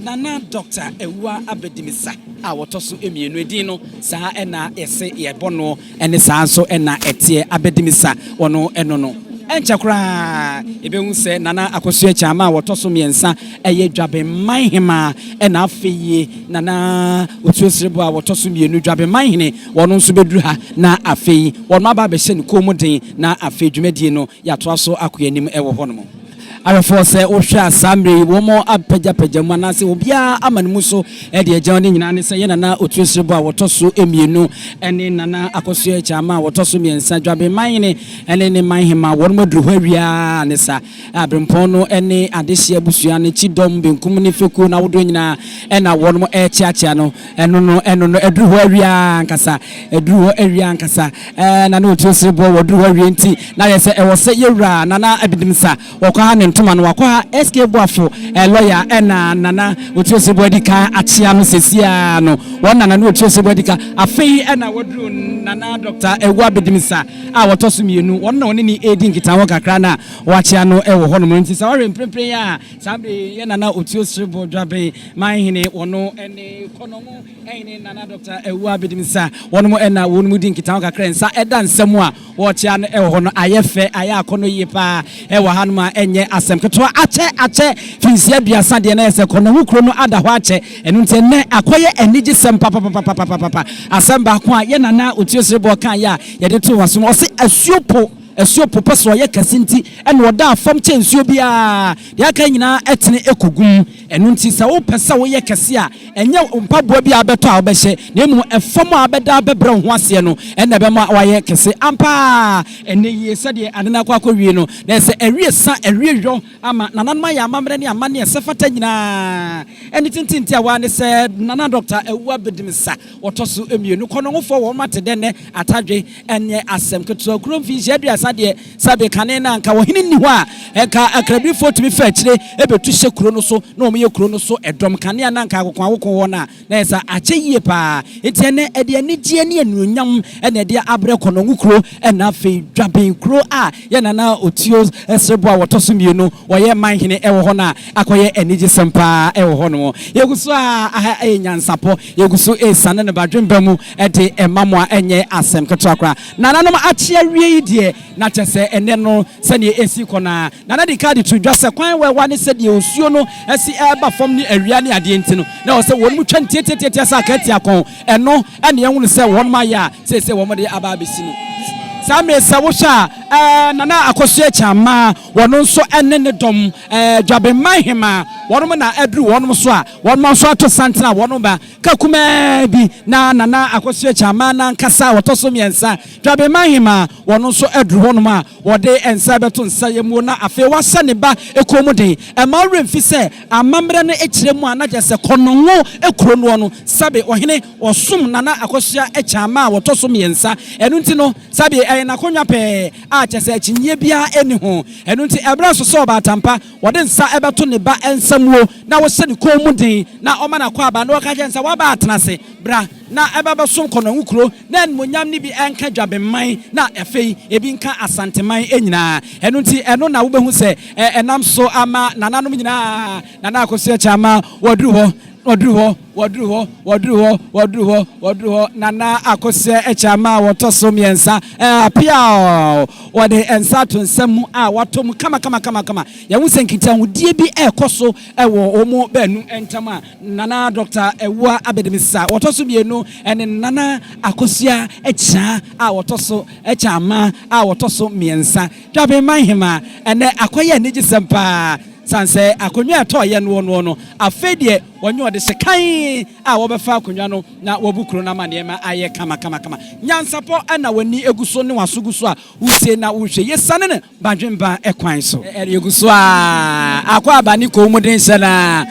Speaker 2: Nana Dɔkta Awuah Abedimisa a wɔtɔ so mmienu. Edin no saa na yɛse yɛbɔ no ne saa nso na ɛteɛ, Abedimisa wɔno no no. Ɛnkyɛ koraa yɛbɛhu sɛ Nana Akosua Akyama a wɔtɔ so mmiɛnsa yɛ Dwabenman Hemaa ɛna afei yie Nana Otuo Serebo a wɔtɔ so mmienu Dwabenman Hene wɔno nso bɛduru ha na afei wɔnom aba abɛhyɛ ne kɔn mu den na afei dwumadie no yɛatoa so akɔ anim wɔ hɔnom. Awerɛfoɔ sɛ wohwɛ a saa mmerɛ yi wɔn apagyapagya mu anaasɛ obiara ama ne mu so de agya ne nyinaa ne sɛ yɛ Nana Otuo Serebo a wɔtɔ so mmienu ne Nana Akosua Akyama a wɔtɔ so mmiɛnsa, Dwabenman Hene ne ne man hema wɔnom aduru hɔ awie ara ne sa Aberempɔn no ne adehyeɛ abusua no kyidɔm benkum ne fekuo no ahodoɔ nyinaa na wɔnom rekyeakyea no ɛno no ɛno no aduru hɔ awie ara ankasa aduru hɔ awie ankasa ɛɛ Nana Otuo Sereboɔ wɔduru hɔ awie nti na ayɛ sɛ ɛwɔ sɛ yɛwura Nana Abidimsa wɔkɔ ha ne ntoma no wakɔ ha SK Boafo ɛɛ lɔya ɛna Nana Otuo Sereboɔ adi kan akyea no seesei ara no wɔn na Nana Otuo Sereboɔ adi kan afei ɛna wɔduru Nana Dɔkta Awuo Abidimsa a wɔtɔ so mmienu wɔn na wɔne ne redi nkitaho kakra na wɔakyea no wɔ hɔnom nti sɛ wɔhwɛ mprempren a saa bere yi yɛ Nana Otuo Sereboɔ Dwaben Manhene wɔno ne Kɔnɔngo Hene Nana Dɔkta Awuah Abedimisa wɔnom na wɔnom di nkitaho kakra nsa ɛda nsɛm a wɔkyea no wɔ hɔ no ayɛ fɛ ayɛ akɔnɔ yie paa wɔ hanom a ɛnyɛ asɛm ketewa akyɛ akyɛ finsia aduasa deɛ na yɛ sɛ Kɔnɔngo kuro no ada hɔ akyɛ ɛno nti ɛnnɛ akɔyɛ anigyesɛm papapapapapapa asɛm baako a yɛ Nana Otuo Sereboɔ kaeɛ a yɛde too asom ɔse asuo po Asuo po pɛ sɛ ɔyɛ kɛse nti na ɔda fam kyɛn nsuo biara. Deɛ aka nyinaa tene kɔgu mu. Ɛno nti sɛ wopɛ sɛ woyɛ kɛse a, ɛnyɛ mpaboa bi a wobɛtɔ a wobɛhyɛ, na mmom ɛfam a wobɛda abɛbrɛ wo ho aseɛ no na ɛbɛma woayɛ kɛse. Ampa ara, ɛnnɛ yi sɛdeɛ ade no akɔ akɔwie no, na ɛsɛ awie sa, awie yɔ ama nananom ayɛ amammerɛ ne amanneɛ sɛ fata nyinaa. Ɛne tenten tiawa ne sɛ Nana Dɔkta Awuah Bɛdimsa Wɔtɔ so mmienu, Kɔnɔngofoɔ wɔn ate dɛ nnɛ atadwe nyɛ asɛm ketewa. Kuro mfinhyia 30 deɛ sɛbe kane no a nka ɔhene nni hɔ a, nka akrabirifoɔ tumi fa akyire bɛtu hyɛ kuro no so na wɔyɛ kuro no so dɔm. Kane a na nka akokoakoko wɔ no a, na ɛyɛ sɛ akyɛ yie pa ara. Enti ɛnnɛ ɛde anigyeɛ ne anuonyam na ɛde abrɛ Kɔnɔngo kuro na afei Dwaben kuro a yɛn Nana Otuo Sereboɔ a wɔtɔ so mmienu wɔyɛ manhene wɔ hɔ no a akɔyɛ anigyesɛm pa ara wɔ hɔnom. Yɛgu so ara aha yɛ nyansapɔ. Yɛgu so resiane no badwemba mu de ma mo a ɛnyɛ asɛm ketewa koraa. Nananom akye awie yi deɛ, na kyerɛ sɛ ɛnnɛ no sɛdeɛ ɛsi kɔ no ara. Nana de ka de to dwa sɛ kwan wɛwa ne sɛdeɛ osuo no si reba fam ne awia ne adeɛ nti no, na ɛwɔ sɛ wɔnom twa no tiatiatiatia sɛ akaatia kɔn. Ɛno na yɛhunu sɛ wɔnom ayɛ a seesei wɔde aba abɛsi no. Saa mmerɛ yi sɛ wohwɛ a, ɛɛ Nana Akosua Acheamaa, wɔno nso ne ne dɔm, ɛɛ Dwabenman Hemaa, wɔnom na aduru wɔnom so a Wɔn nso ato santene a wɔn ba ka kumaa bi na Nana Akosua Acheamaa no ankasa a ɔtɔ so mmiɛnsa, Dwabenman Hemaa, wɔn nso aduru hɔnom a wɔde nsa rebɛto nsa yɛmuo na afei wahyɛ ne ba kɔn mu den. Ɛmma wo werɛ mfi sɛ amammerɛ no kyerɛ mu a na kyerɛ sɛ Kɔnɔngo kuro noɔ no sɛbe ɔhene ɔsom Nana Akosua Acheamaa a ɔtɔ so mmiɛnsa. Ɛno nti no sɛbe ɛyɛ n'akonnwa pɛɛ a kyerɛ sɛ akyinnyeɛ biara nni ho. Ɛno nti ɛberɛ nso sɛ ɔbaatampa Wɔde nsa bɛto ne ba nsa muo na wɔhyɛ ne kɔn mu den na ɔma no akwaaba na wɔka kyerɛ no sɛ, W'aba atena ase, bra na ɛba bɛsom Kɔnɔngo kuro na animuonyam no bi nka Dwabenman na afei ebi nka Asanteman nyinaa. Ɛno nti ɛno na wobɛhu sɛ ɛnam so ama nananom nyinaa, Nana Akosua Kyama, wɔduru hɔ, wɔduru hɔ. Wɔduru hɔ, wɔduru hɔ, wɔduru hɔ, wɔduru hɔ, Nana Akosua Akyama a wɔtɔ so mmiɛnsa, ɛɛ, piaw! Wɔde nsa ato nsa mu a wɔatɔ mu kamakamakamakama. Yɛhu sɛ nkitahodie bi rekɔ so wɔ wɔn baanu ntam a Nana Dɔkta Awuah Abedimisa a wɔtɔ so mmienu ne Nana Akosua Akyea a wɔtɔ so Akyama a wɔtɔ so mmiɛnsa. Dwabenman Hemaa, ɛnnɛ akɔyɛ anigyesɛm paa. Sane sɛ akonnwa a ɛtɔɔ yɛn noɔ noɔ no, afei deɛ wɔnyɛ ɔdehye kann a wɔbɛfa akonnwa no na wɔabu kuro no ama nneɛma ayɛ kamakamakama. Nyansapɔ na w'ani gu so ne w'aso gu so a wotie na wohwɛ. Yɛsiane no badwemba kwan so. Yɛgu so ara akɔ aba ne kɔn mu den hyɛ no ara.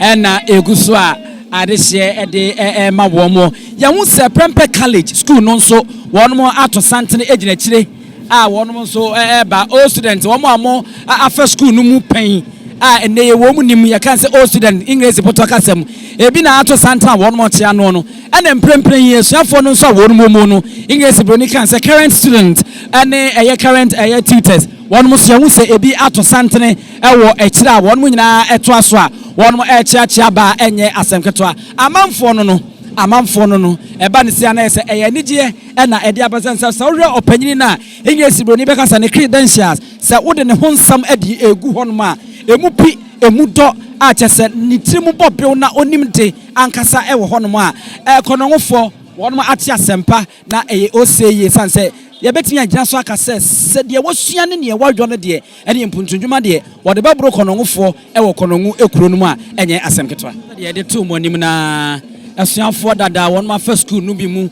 Speaker 2: Ɛna ɛgu so a adehyeɛ de rema wɔn. Yɛhu sɛ Prempeh College school no nso wɔn ato santene gyina akyire a wɔn nso reba. Old student, wɔn a wɔn afa school no mu pɛn a ɛnɛ yɛ wɔn nim, yɛka sɛ old student English pɔtɔ kasa mu, ebi na ato santene a wɔn te ano no. Ɛna mprempren yi asuafoɔ no nso a wɔn wɔ mu no, English broni kan sɛ current student ɛne ɛyɛ current ɛyɛ tutors, wɔn nso yɛhu sɛ ebi ato santene wɔ akyire a wɔn nyinaa toa so a wɔn rekyeakyea ba a ɛnyɛ asɛm ketewa. Amanfoɔ no no, amanfoɔ no no, ɛba no sei a na ayɛ sɛ ɛyɛ anigyeɛ na ɛde aba sɛ sɛ wohwɛ ɔpanyini no a, Engiresi buroni bɛka sɛ ne credentials, sɛ wode ne ho nsɛm de regu hɔnom a, ɛmu pi, ɛmu dɔ a kyerɛ sɛ ne tiri mu bɔ bew na ɔnim de ankasa wɔ hɔnom a, Kɔnɔngofoɔ wɔn ate asɛmpa na ɛyɛ ose yie sane sɛ yɛbɛtumi agyina so aka sɛ sɛ deɛ wasua ne deɛ wayɔ no deɛ Ɛne mpuntundwuma deɛ, wɔde bɛboro kɔnɔngofoɔ wɔ kɔnɔngo kuro no mu a, ɛnyɛ asɛm ketewa. Sɛdeɛ yɛde too mo anim no ara, asuafoɔ dada a wɔnom afa sukuu no bi mu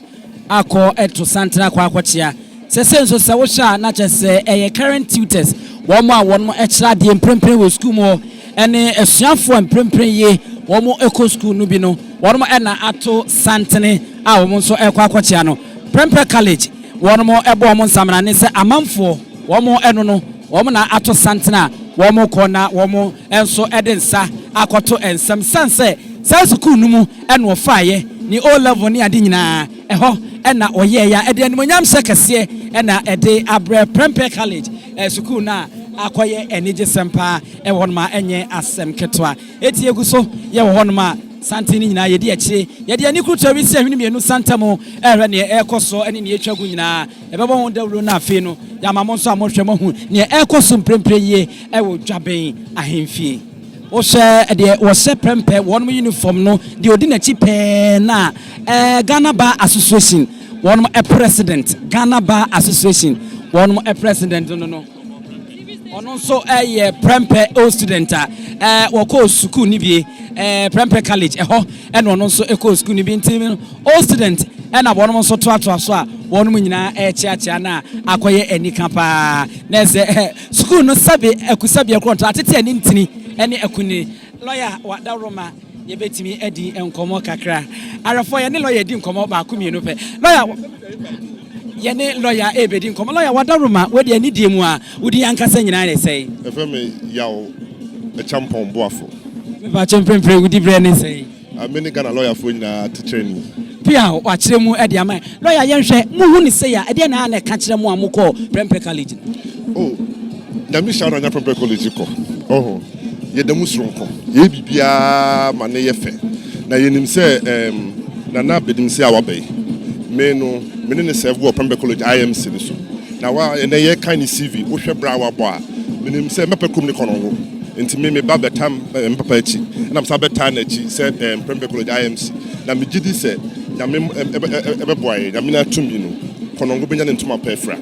Speaker 2: akɔ to santene akɔ akɔkyea. Sɛsei nso sɛ wohwɛ a na kyerɛ sɛ ɛyɛ current tutors, wɔn a wɔnom kyerɛ adeɛ mprempren wɔ sukuu mu hɔ, ne asuafoɔ a mprempren yi wɔn kɔ sukuu no bi no, wɔnom na ato santene a wɔn nso rekɔ akɔkyea no. Prempeh College, wɔnom bɔ wɔn nsamena sɛ amanfoɔ. Wɔn ɛno no, wɔn na ato santene a wɔkɔ na wɔn nso de nsa akɔto nsam. Sane sɛ saa sukuu no mu na ɔfaeɛ, ne O level ne ade nyinaa, ɛhɔ na ɔyɛeɛ a ɛde animuonyamhyɛ kɛseɛ na ɛde abrɛ Prempeh College sukuu no a akɔyɛ anigyesɛm paa wɔ hɔnom a ɛnyɛ asɛm ketewa. Enti yɛgu so yɛwɔ hɔnom a santen no nyinaa yɛdi akyire. Yɛde ani kurutua resi ahwene mmienu santam rehwɛ deɛ ɛrekɔ soɔ ne deɛ ɛretwa gu nyinaa. Yɛbɛbɔ ho dawuro na afei no yɛama mo nso a mohwɛ moahu deɛ ɛrekɔ so mprempren yie wɔ Dwaben ahemfie. Wohwɛ deɛ wɔhyɛ prɛmpɛ wɔnom uniform no, deɛ ɔdi n'akyi pɛɛ na ɛɛ Ghana Bar Association wɔnom president, Ghana Bar Association wɔnom president no no. Ɔno nso yɛ Prempeh old student a wɔkɔɔ sukuu no bi, Prempeh College, ɛhɔ ɛna ɔno nso kɔɔ sukuu no bi. Nti old student ɛna wɔnom nso toatoa so a wɔnom nyinaa ɛrekyeakyea no a akɔyɛ anika paa. Na ɛsɛ sukuu no sɛbe akusabi ɛkorɔnto atete ani ntini ɛne akunini. Lɔya wɔ adaworoma. Yɛbɛtumi adi nkɔmmɔ kakra. Awerɛfoɔ, yɛne lɔya di nkɔmmɔ baako mmienu pɛ. Lɔya, yɛne lɔya ɛrebɛdi nkɔmmɔ. Lɔya, w'adaworoma, wei deɛ anidie mu a, wo din ankasa nyinaa ne sɛn?
Speaker 14: Yɛfrɛ me Yaw Acheampong Boafo.
Speaker 2: Mepakyɛ mprempren wo diberɛ ne sɛn?
Speaker 14: Me ne Ghana lɔyafoɔ nyinaa titrani.
Speaker 2: Pia, wakyerɛ mu de ama yɛn. Lɔya, yɛnhwɛ, mohu no sei a, ɛdeɛn na na ɛka kyerɛ mo a mokɔɔ Prempeh College no?
Speaker 14: Oh, Nyame hyira wo na nya Prempeh College kɔ. Ɔho, yɛda mu soronko. Yɛyɛ biribiara ma no yɛ fɛ. Na yɛnim sɛ ɛɛm, Nana Bedimse a waba yi, me no, me ne no serve wɔ Prempeh College IMC no so. Na wa, ɛnɛ yɛrekan ne CV, wohwɛ berɛ a wabɔ a, menim sɛ mɛpɛ kurom ne Kɔnɔngo. Nti me, meba bɛtam me papa akyi, ɛna mesan bɛtaa n'akyi sɛ ɛɛm, Prempeh College IMC. Na megye di sɛ Nyame bɛboa yɛn, Nyame n'atumi no, Kɔnɔngo bɛnya ne ntoma pa afira.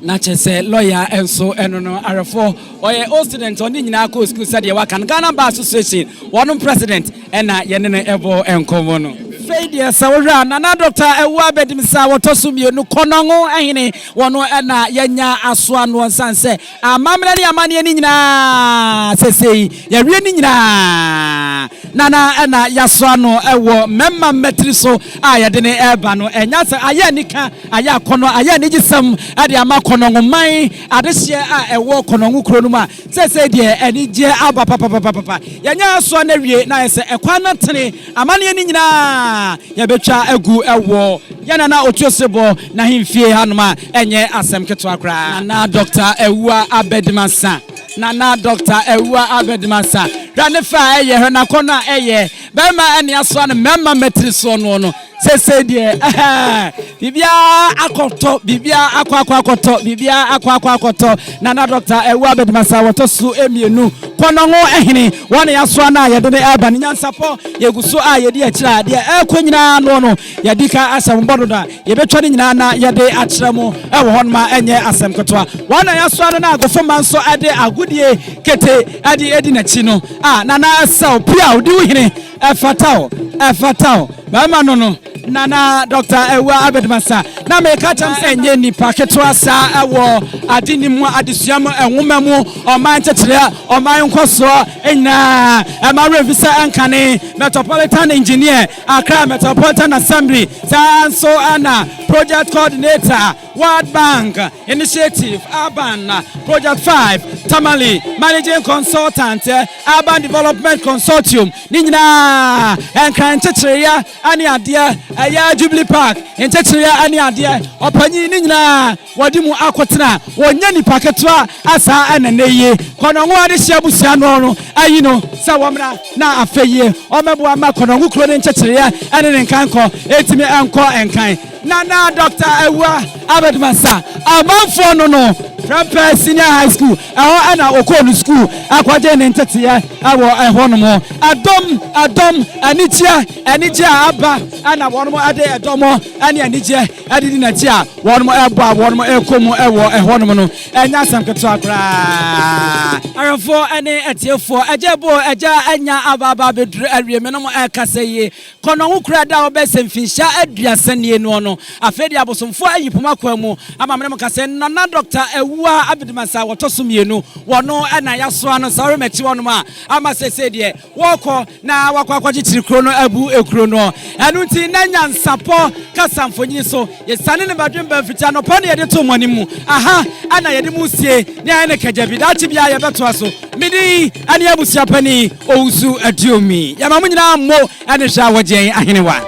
Speaker 2: Na kyerɛ sɛ lɔya nso ɛno no awerɛfoɔ ɔyɛ old student ɔne nyinaa kɔɔ sukuu sɛdeɛ waka no Ghana Bar Association wɔnom president ɛna yɛne no ɛbɔ nkɔmmɔ no. Fei deɛ sɛ wohwɛ a Nana Doctor Awuah Abedimsa wɔtɔ so mmienu Kɔnɔngo hene wɔno ɛna yɛanya asoa noɔ nsane sɛ Amammerɛ ne amanneɛ no nyinaa, seesei yɛawie ne nyinaa, na na na yɛasoa no wɔ mmarima mmatiri so a yɛde no reba no. Ɛnyɛ asɛm, ayɛ anika, ayɛ akɔnnɔ, ayɛ anigyesɛm de ama Kɔnɔngo man adehyeɛ a ɛwɔ Kɔnɔngo kuro no mu a seesei deɛ anigyeɛ aba papapapapa. Yɛanya asoa no awie na ayɛ sɛ ɛkwan no tene. Amanneɛ no nyinaa yɛbɛtwa agu wɔ yɛn Nana Otuosebɔ n'ahemfie hanom a ɛnyɛ asɛm ketewa koraa. Nana Dɔkta Awuah Abedimasa Nana Dɔkta Awuah Abedimasa Hwɛ ne fɛ a ɛyɛ, hwɛ n'akɔnnɔ a ɛyɛ, barima ɛne asoa no mmarima mmatiri soɔ noɔ no. Seesei deɛ ɛhɛɛ, biribiara akɔtɔ, biribiara akɔ akɔ akɔtɔ, biribiara akɔ akɔ akɔtɔ. Nana Dɔkta Awuah Abedimasa wɔtɔ so mmienu, Kɔnɔngo hene, wɔn na yɛasoa no a yɛde no reba no. Nyansapɔ, yɛgu so a yɛdi akyire a deɛ ɛrekɔ nyinaa noɔ no, yɛadi kan ahyɛ mo bɔ dodo a yɛbɛtwa no nyinaa na yɛde akyerɛ mo wɔ hɔnom a ɛnyɛ asɛm ketewa. Wɔn na yɛasoa no na agofomma nso de agodie kete de adi n'akyi no. A Nana ɛsɛ wo, pia wo, di wo hene, ɛfata wo, ɛfata wo. Barima no no Nana Doctor Awuah Abedmasa na meka kyɛm sɛ ɛnyɛ nipa ketewa saa ɛwɔ ade nim mu, adesua mu, nwoma mu, ɔman nkyekyereɛ, ɔman. nkɔsoɔ nyinaa. Ɛma werɛ mfi sɛ ɛnkane Metropolitan Engineer, Accra Metropolitan Assembly, saa nso ɛna Project Coordinator, World Bank Initiative, Urban Project 5, Tamale, Managing Consultant, Urban Development Consortium, ne nyinaa Nkran nkyekyereeɛ ne adeɛ, ɛyɛ Jubilee Park nkyekyereeɛ ne adeɛ, ɔpanyin ne nyinaa wɔde mu akotena. Wɔnyɛ nipa ketewa asaa. Ɛna ne yie Kɔnɔngo adehyeɛ abusua no no ayi no sɛ wɔmmra na afei yie ɔmɛboa ma Kɔnɔngo kuro ne nkyekyereeɛ ɛne ne nkankɔ ɛtumi ɛnkɔ nkan. Nana Dr. Awua Abedmasa, amanfoɔ no Prempeh Senior High School, ɛhɔ ɛna ɔkɔɔ no school akɔgye ne nteteɛ ɛwɔ ɛhɔ nom. Ɛdɔm ɛdɔm, anigyeɛ anigyeɛ a aba, ɛna wɔn ɛde ɛdɔm ɛne anigyeɛ ɛde di n'akyi a wɔn ɛbɔ a wɔn ɛkɔ mu ɛwɔ ɛhɔ nom no, ɛnyɛ asɛm ketewa koraa. Ahwɛfoɔ ɛne atiefoɔ, ɛgya bo ɛgya ɛnya aba aba abɛduru awie. Me nom ɛkasa yie, Kɔnɔngo kura da a wɔbɛsɛ mfinhyia 30 nie noɔ no, afei de abosomfoɔ ayi poma kwan mu ama mene mo kasa. Nana Dr. Awua Abedimasa wɔtɔ so mmienu, wɔno ɛna yɛasoa no saa ɔremɛkyi wɔnom a ama sɛsɛ deɛ wɔkɔ na wakɔ akɔkyekyere kuro no abu ekuro no. Ɛno nti na nyansapɔ kasa mfonyini so yɛsane ne badwemba mfiti anɔpa ne yɛde to mo anim mu aha, ɛna yɛde mu sie ne ayɛ ne kagya bi daakye bia yɛbɛtoa so. Mede ɛne abusuapani Owusu Aduomi, yɛma mo nyinaa mo ɛne hwɛ a wɔgye ahenewa.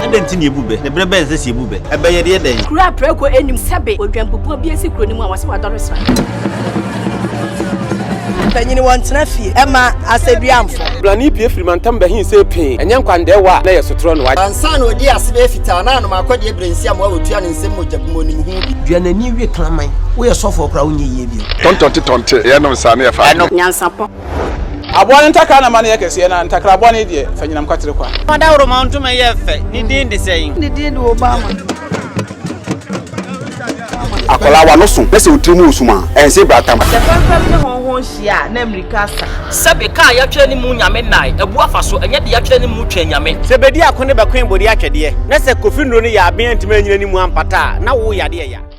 Speaker 15: Adɛn nti na yɛbu bɛ? Ne berɛ bɛn sɛ sɛ yɛbu bɛ? Ɛbɛyɛ deɛ dɛn?
Speaker 16: Kuro a prɛko anim sɛbe odwampupuo bi asi kuro no mu a wɔsɛ wadɔre sra.
Speaker 17: Mpanyini wɔntena fie ɛma asɛduamfo.
Speaker 18: Blani pie firi mantam bɛhin sɛ pii ɛnyɛ nkwandɛɛwa a na yɛ sotorɔ no wa.
Speaker 19: Ansa na ɔdi ase bɛyɛ fitaa na anom akɔdeɛ berɛ nsi amoa wɔtua ne nsɛm mogya bi mu onim ho bi.
Speaker 20: Duanani we kraman, woyɛ sɔfoɔ koraa wonyɛ yie bio.
Speaker 21: Tɔntɔnte tɔnte, yɛnom saa ne yɛfa.
Speaker 16: Ɛno nyansapɔ.
Speaker 22: Aboa no ntakra na ma no yɛ kɛseɛ, na ntakra bɔne deɛ, fa nyinam kwatere kwa.
Speaker 23: Ɔdawuroma ntoma yɛ fɛ, ne din de sɛn?
Speaker 24: Ne din de Obama.
Speaker 25: Akwadaa wa no so na sɛ otiri mu osum a ɛnse bratam.
Speaker 26: Sɛ fɛmfɛm ne hɔnhɔn hyia a, na mmirika asa.
Speaker 27: Sɛbe kaa yɛatwerɛ ne mu Nyame nnae abu afa so, ɛnyɛ deɛ yɛatwerɛ ne mu twɛn Nyame.
Speaker 28: Sɛ bedi ako ne bɛkoe bode atwɛdeɛ, na sɛ Kofi nnuro no yɛ aben antumi anyina ne mu ampata a, na wo yadeɛ ya.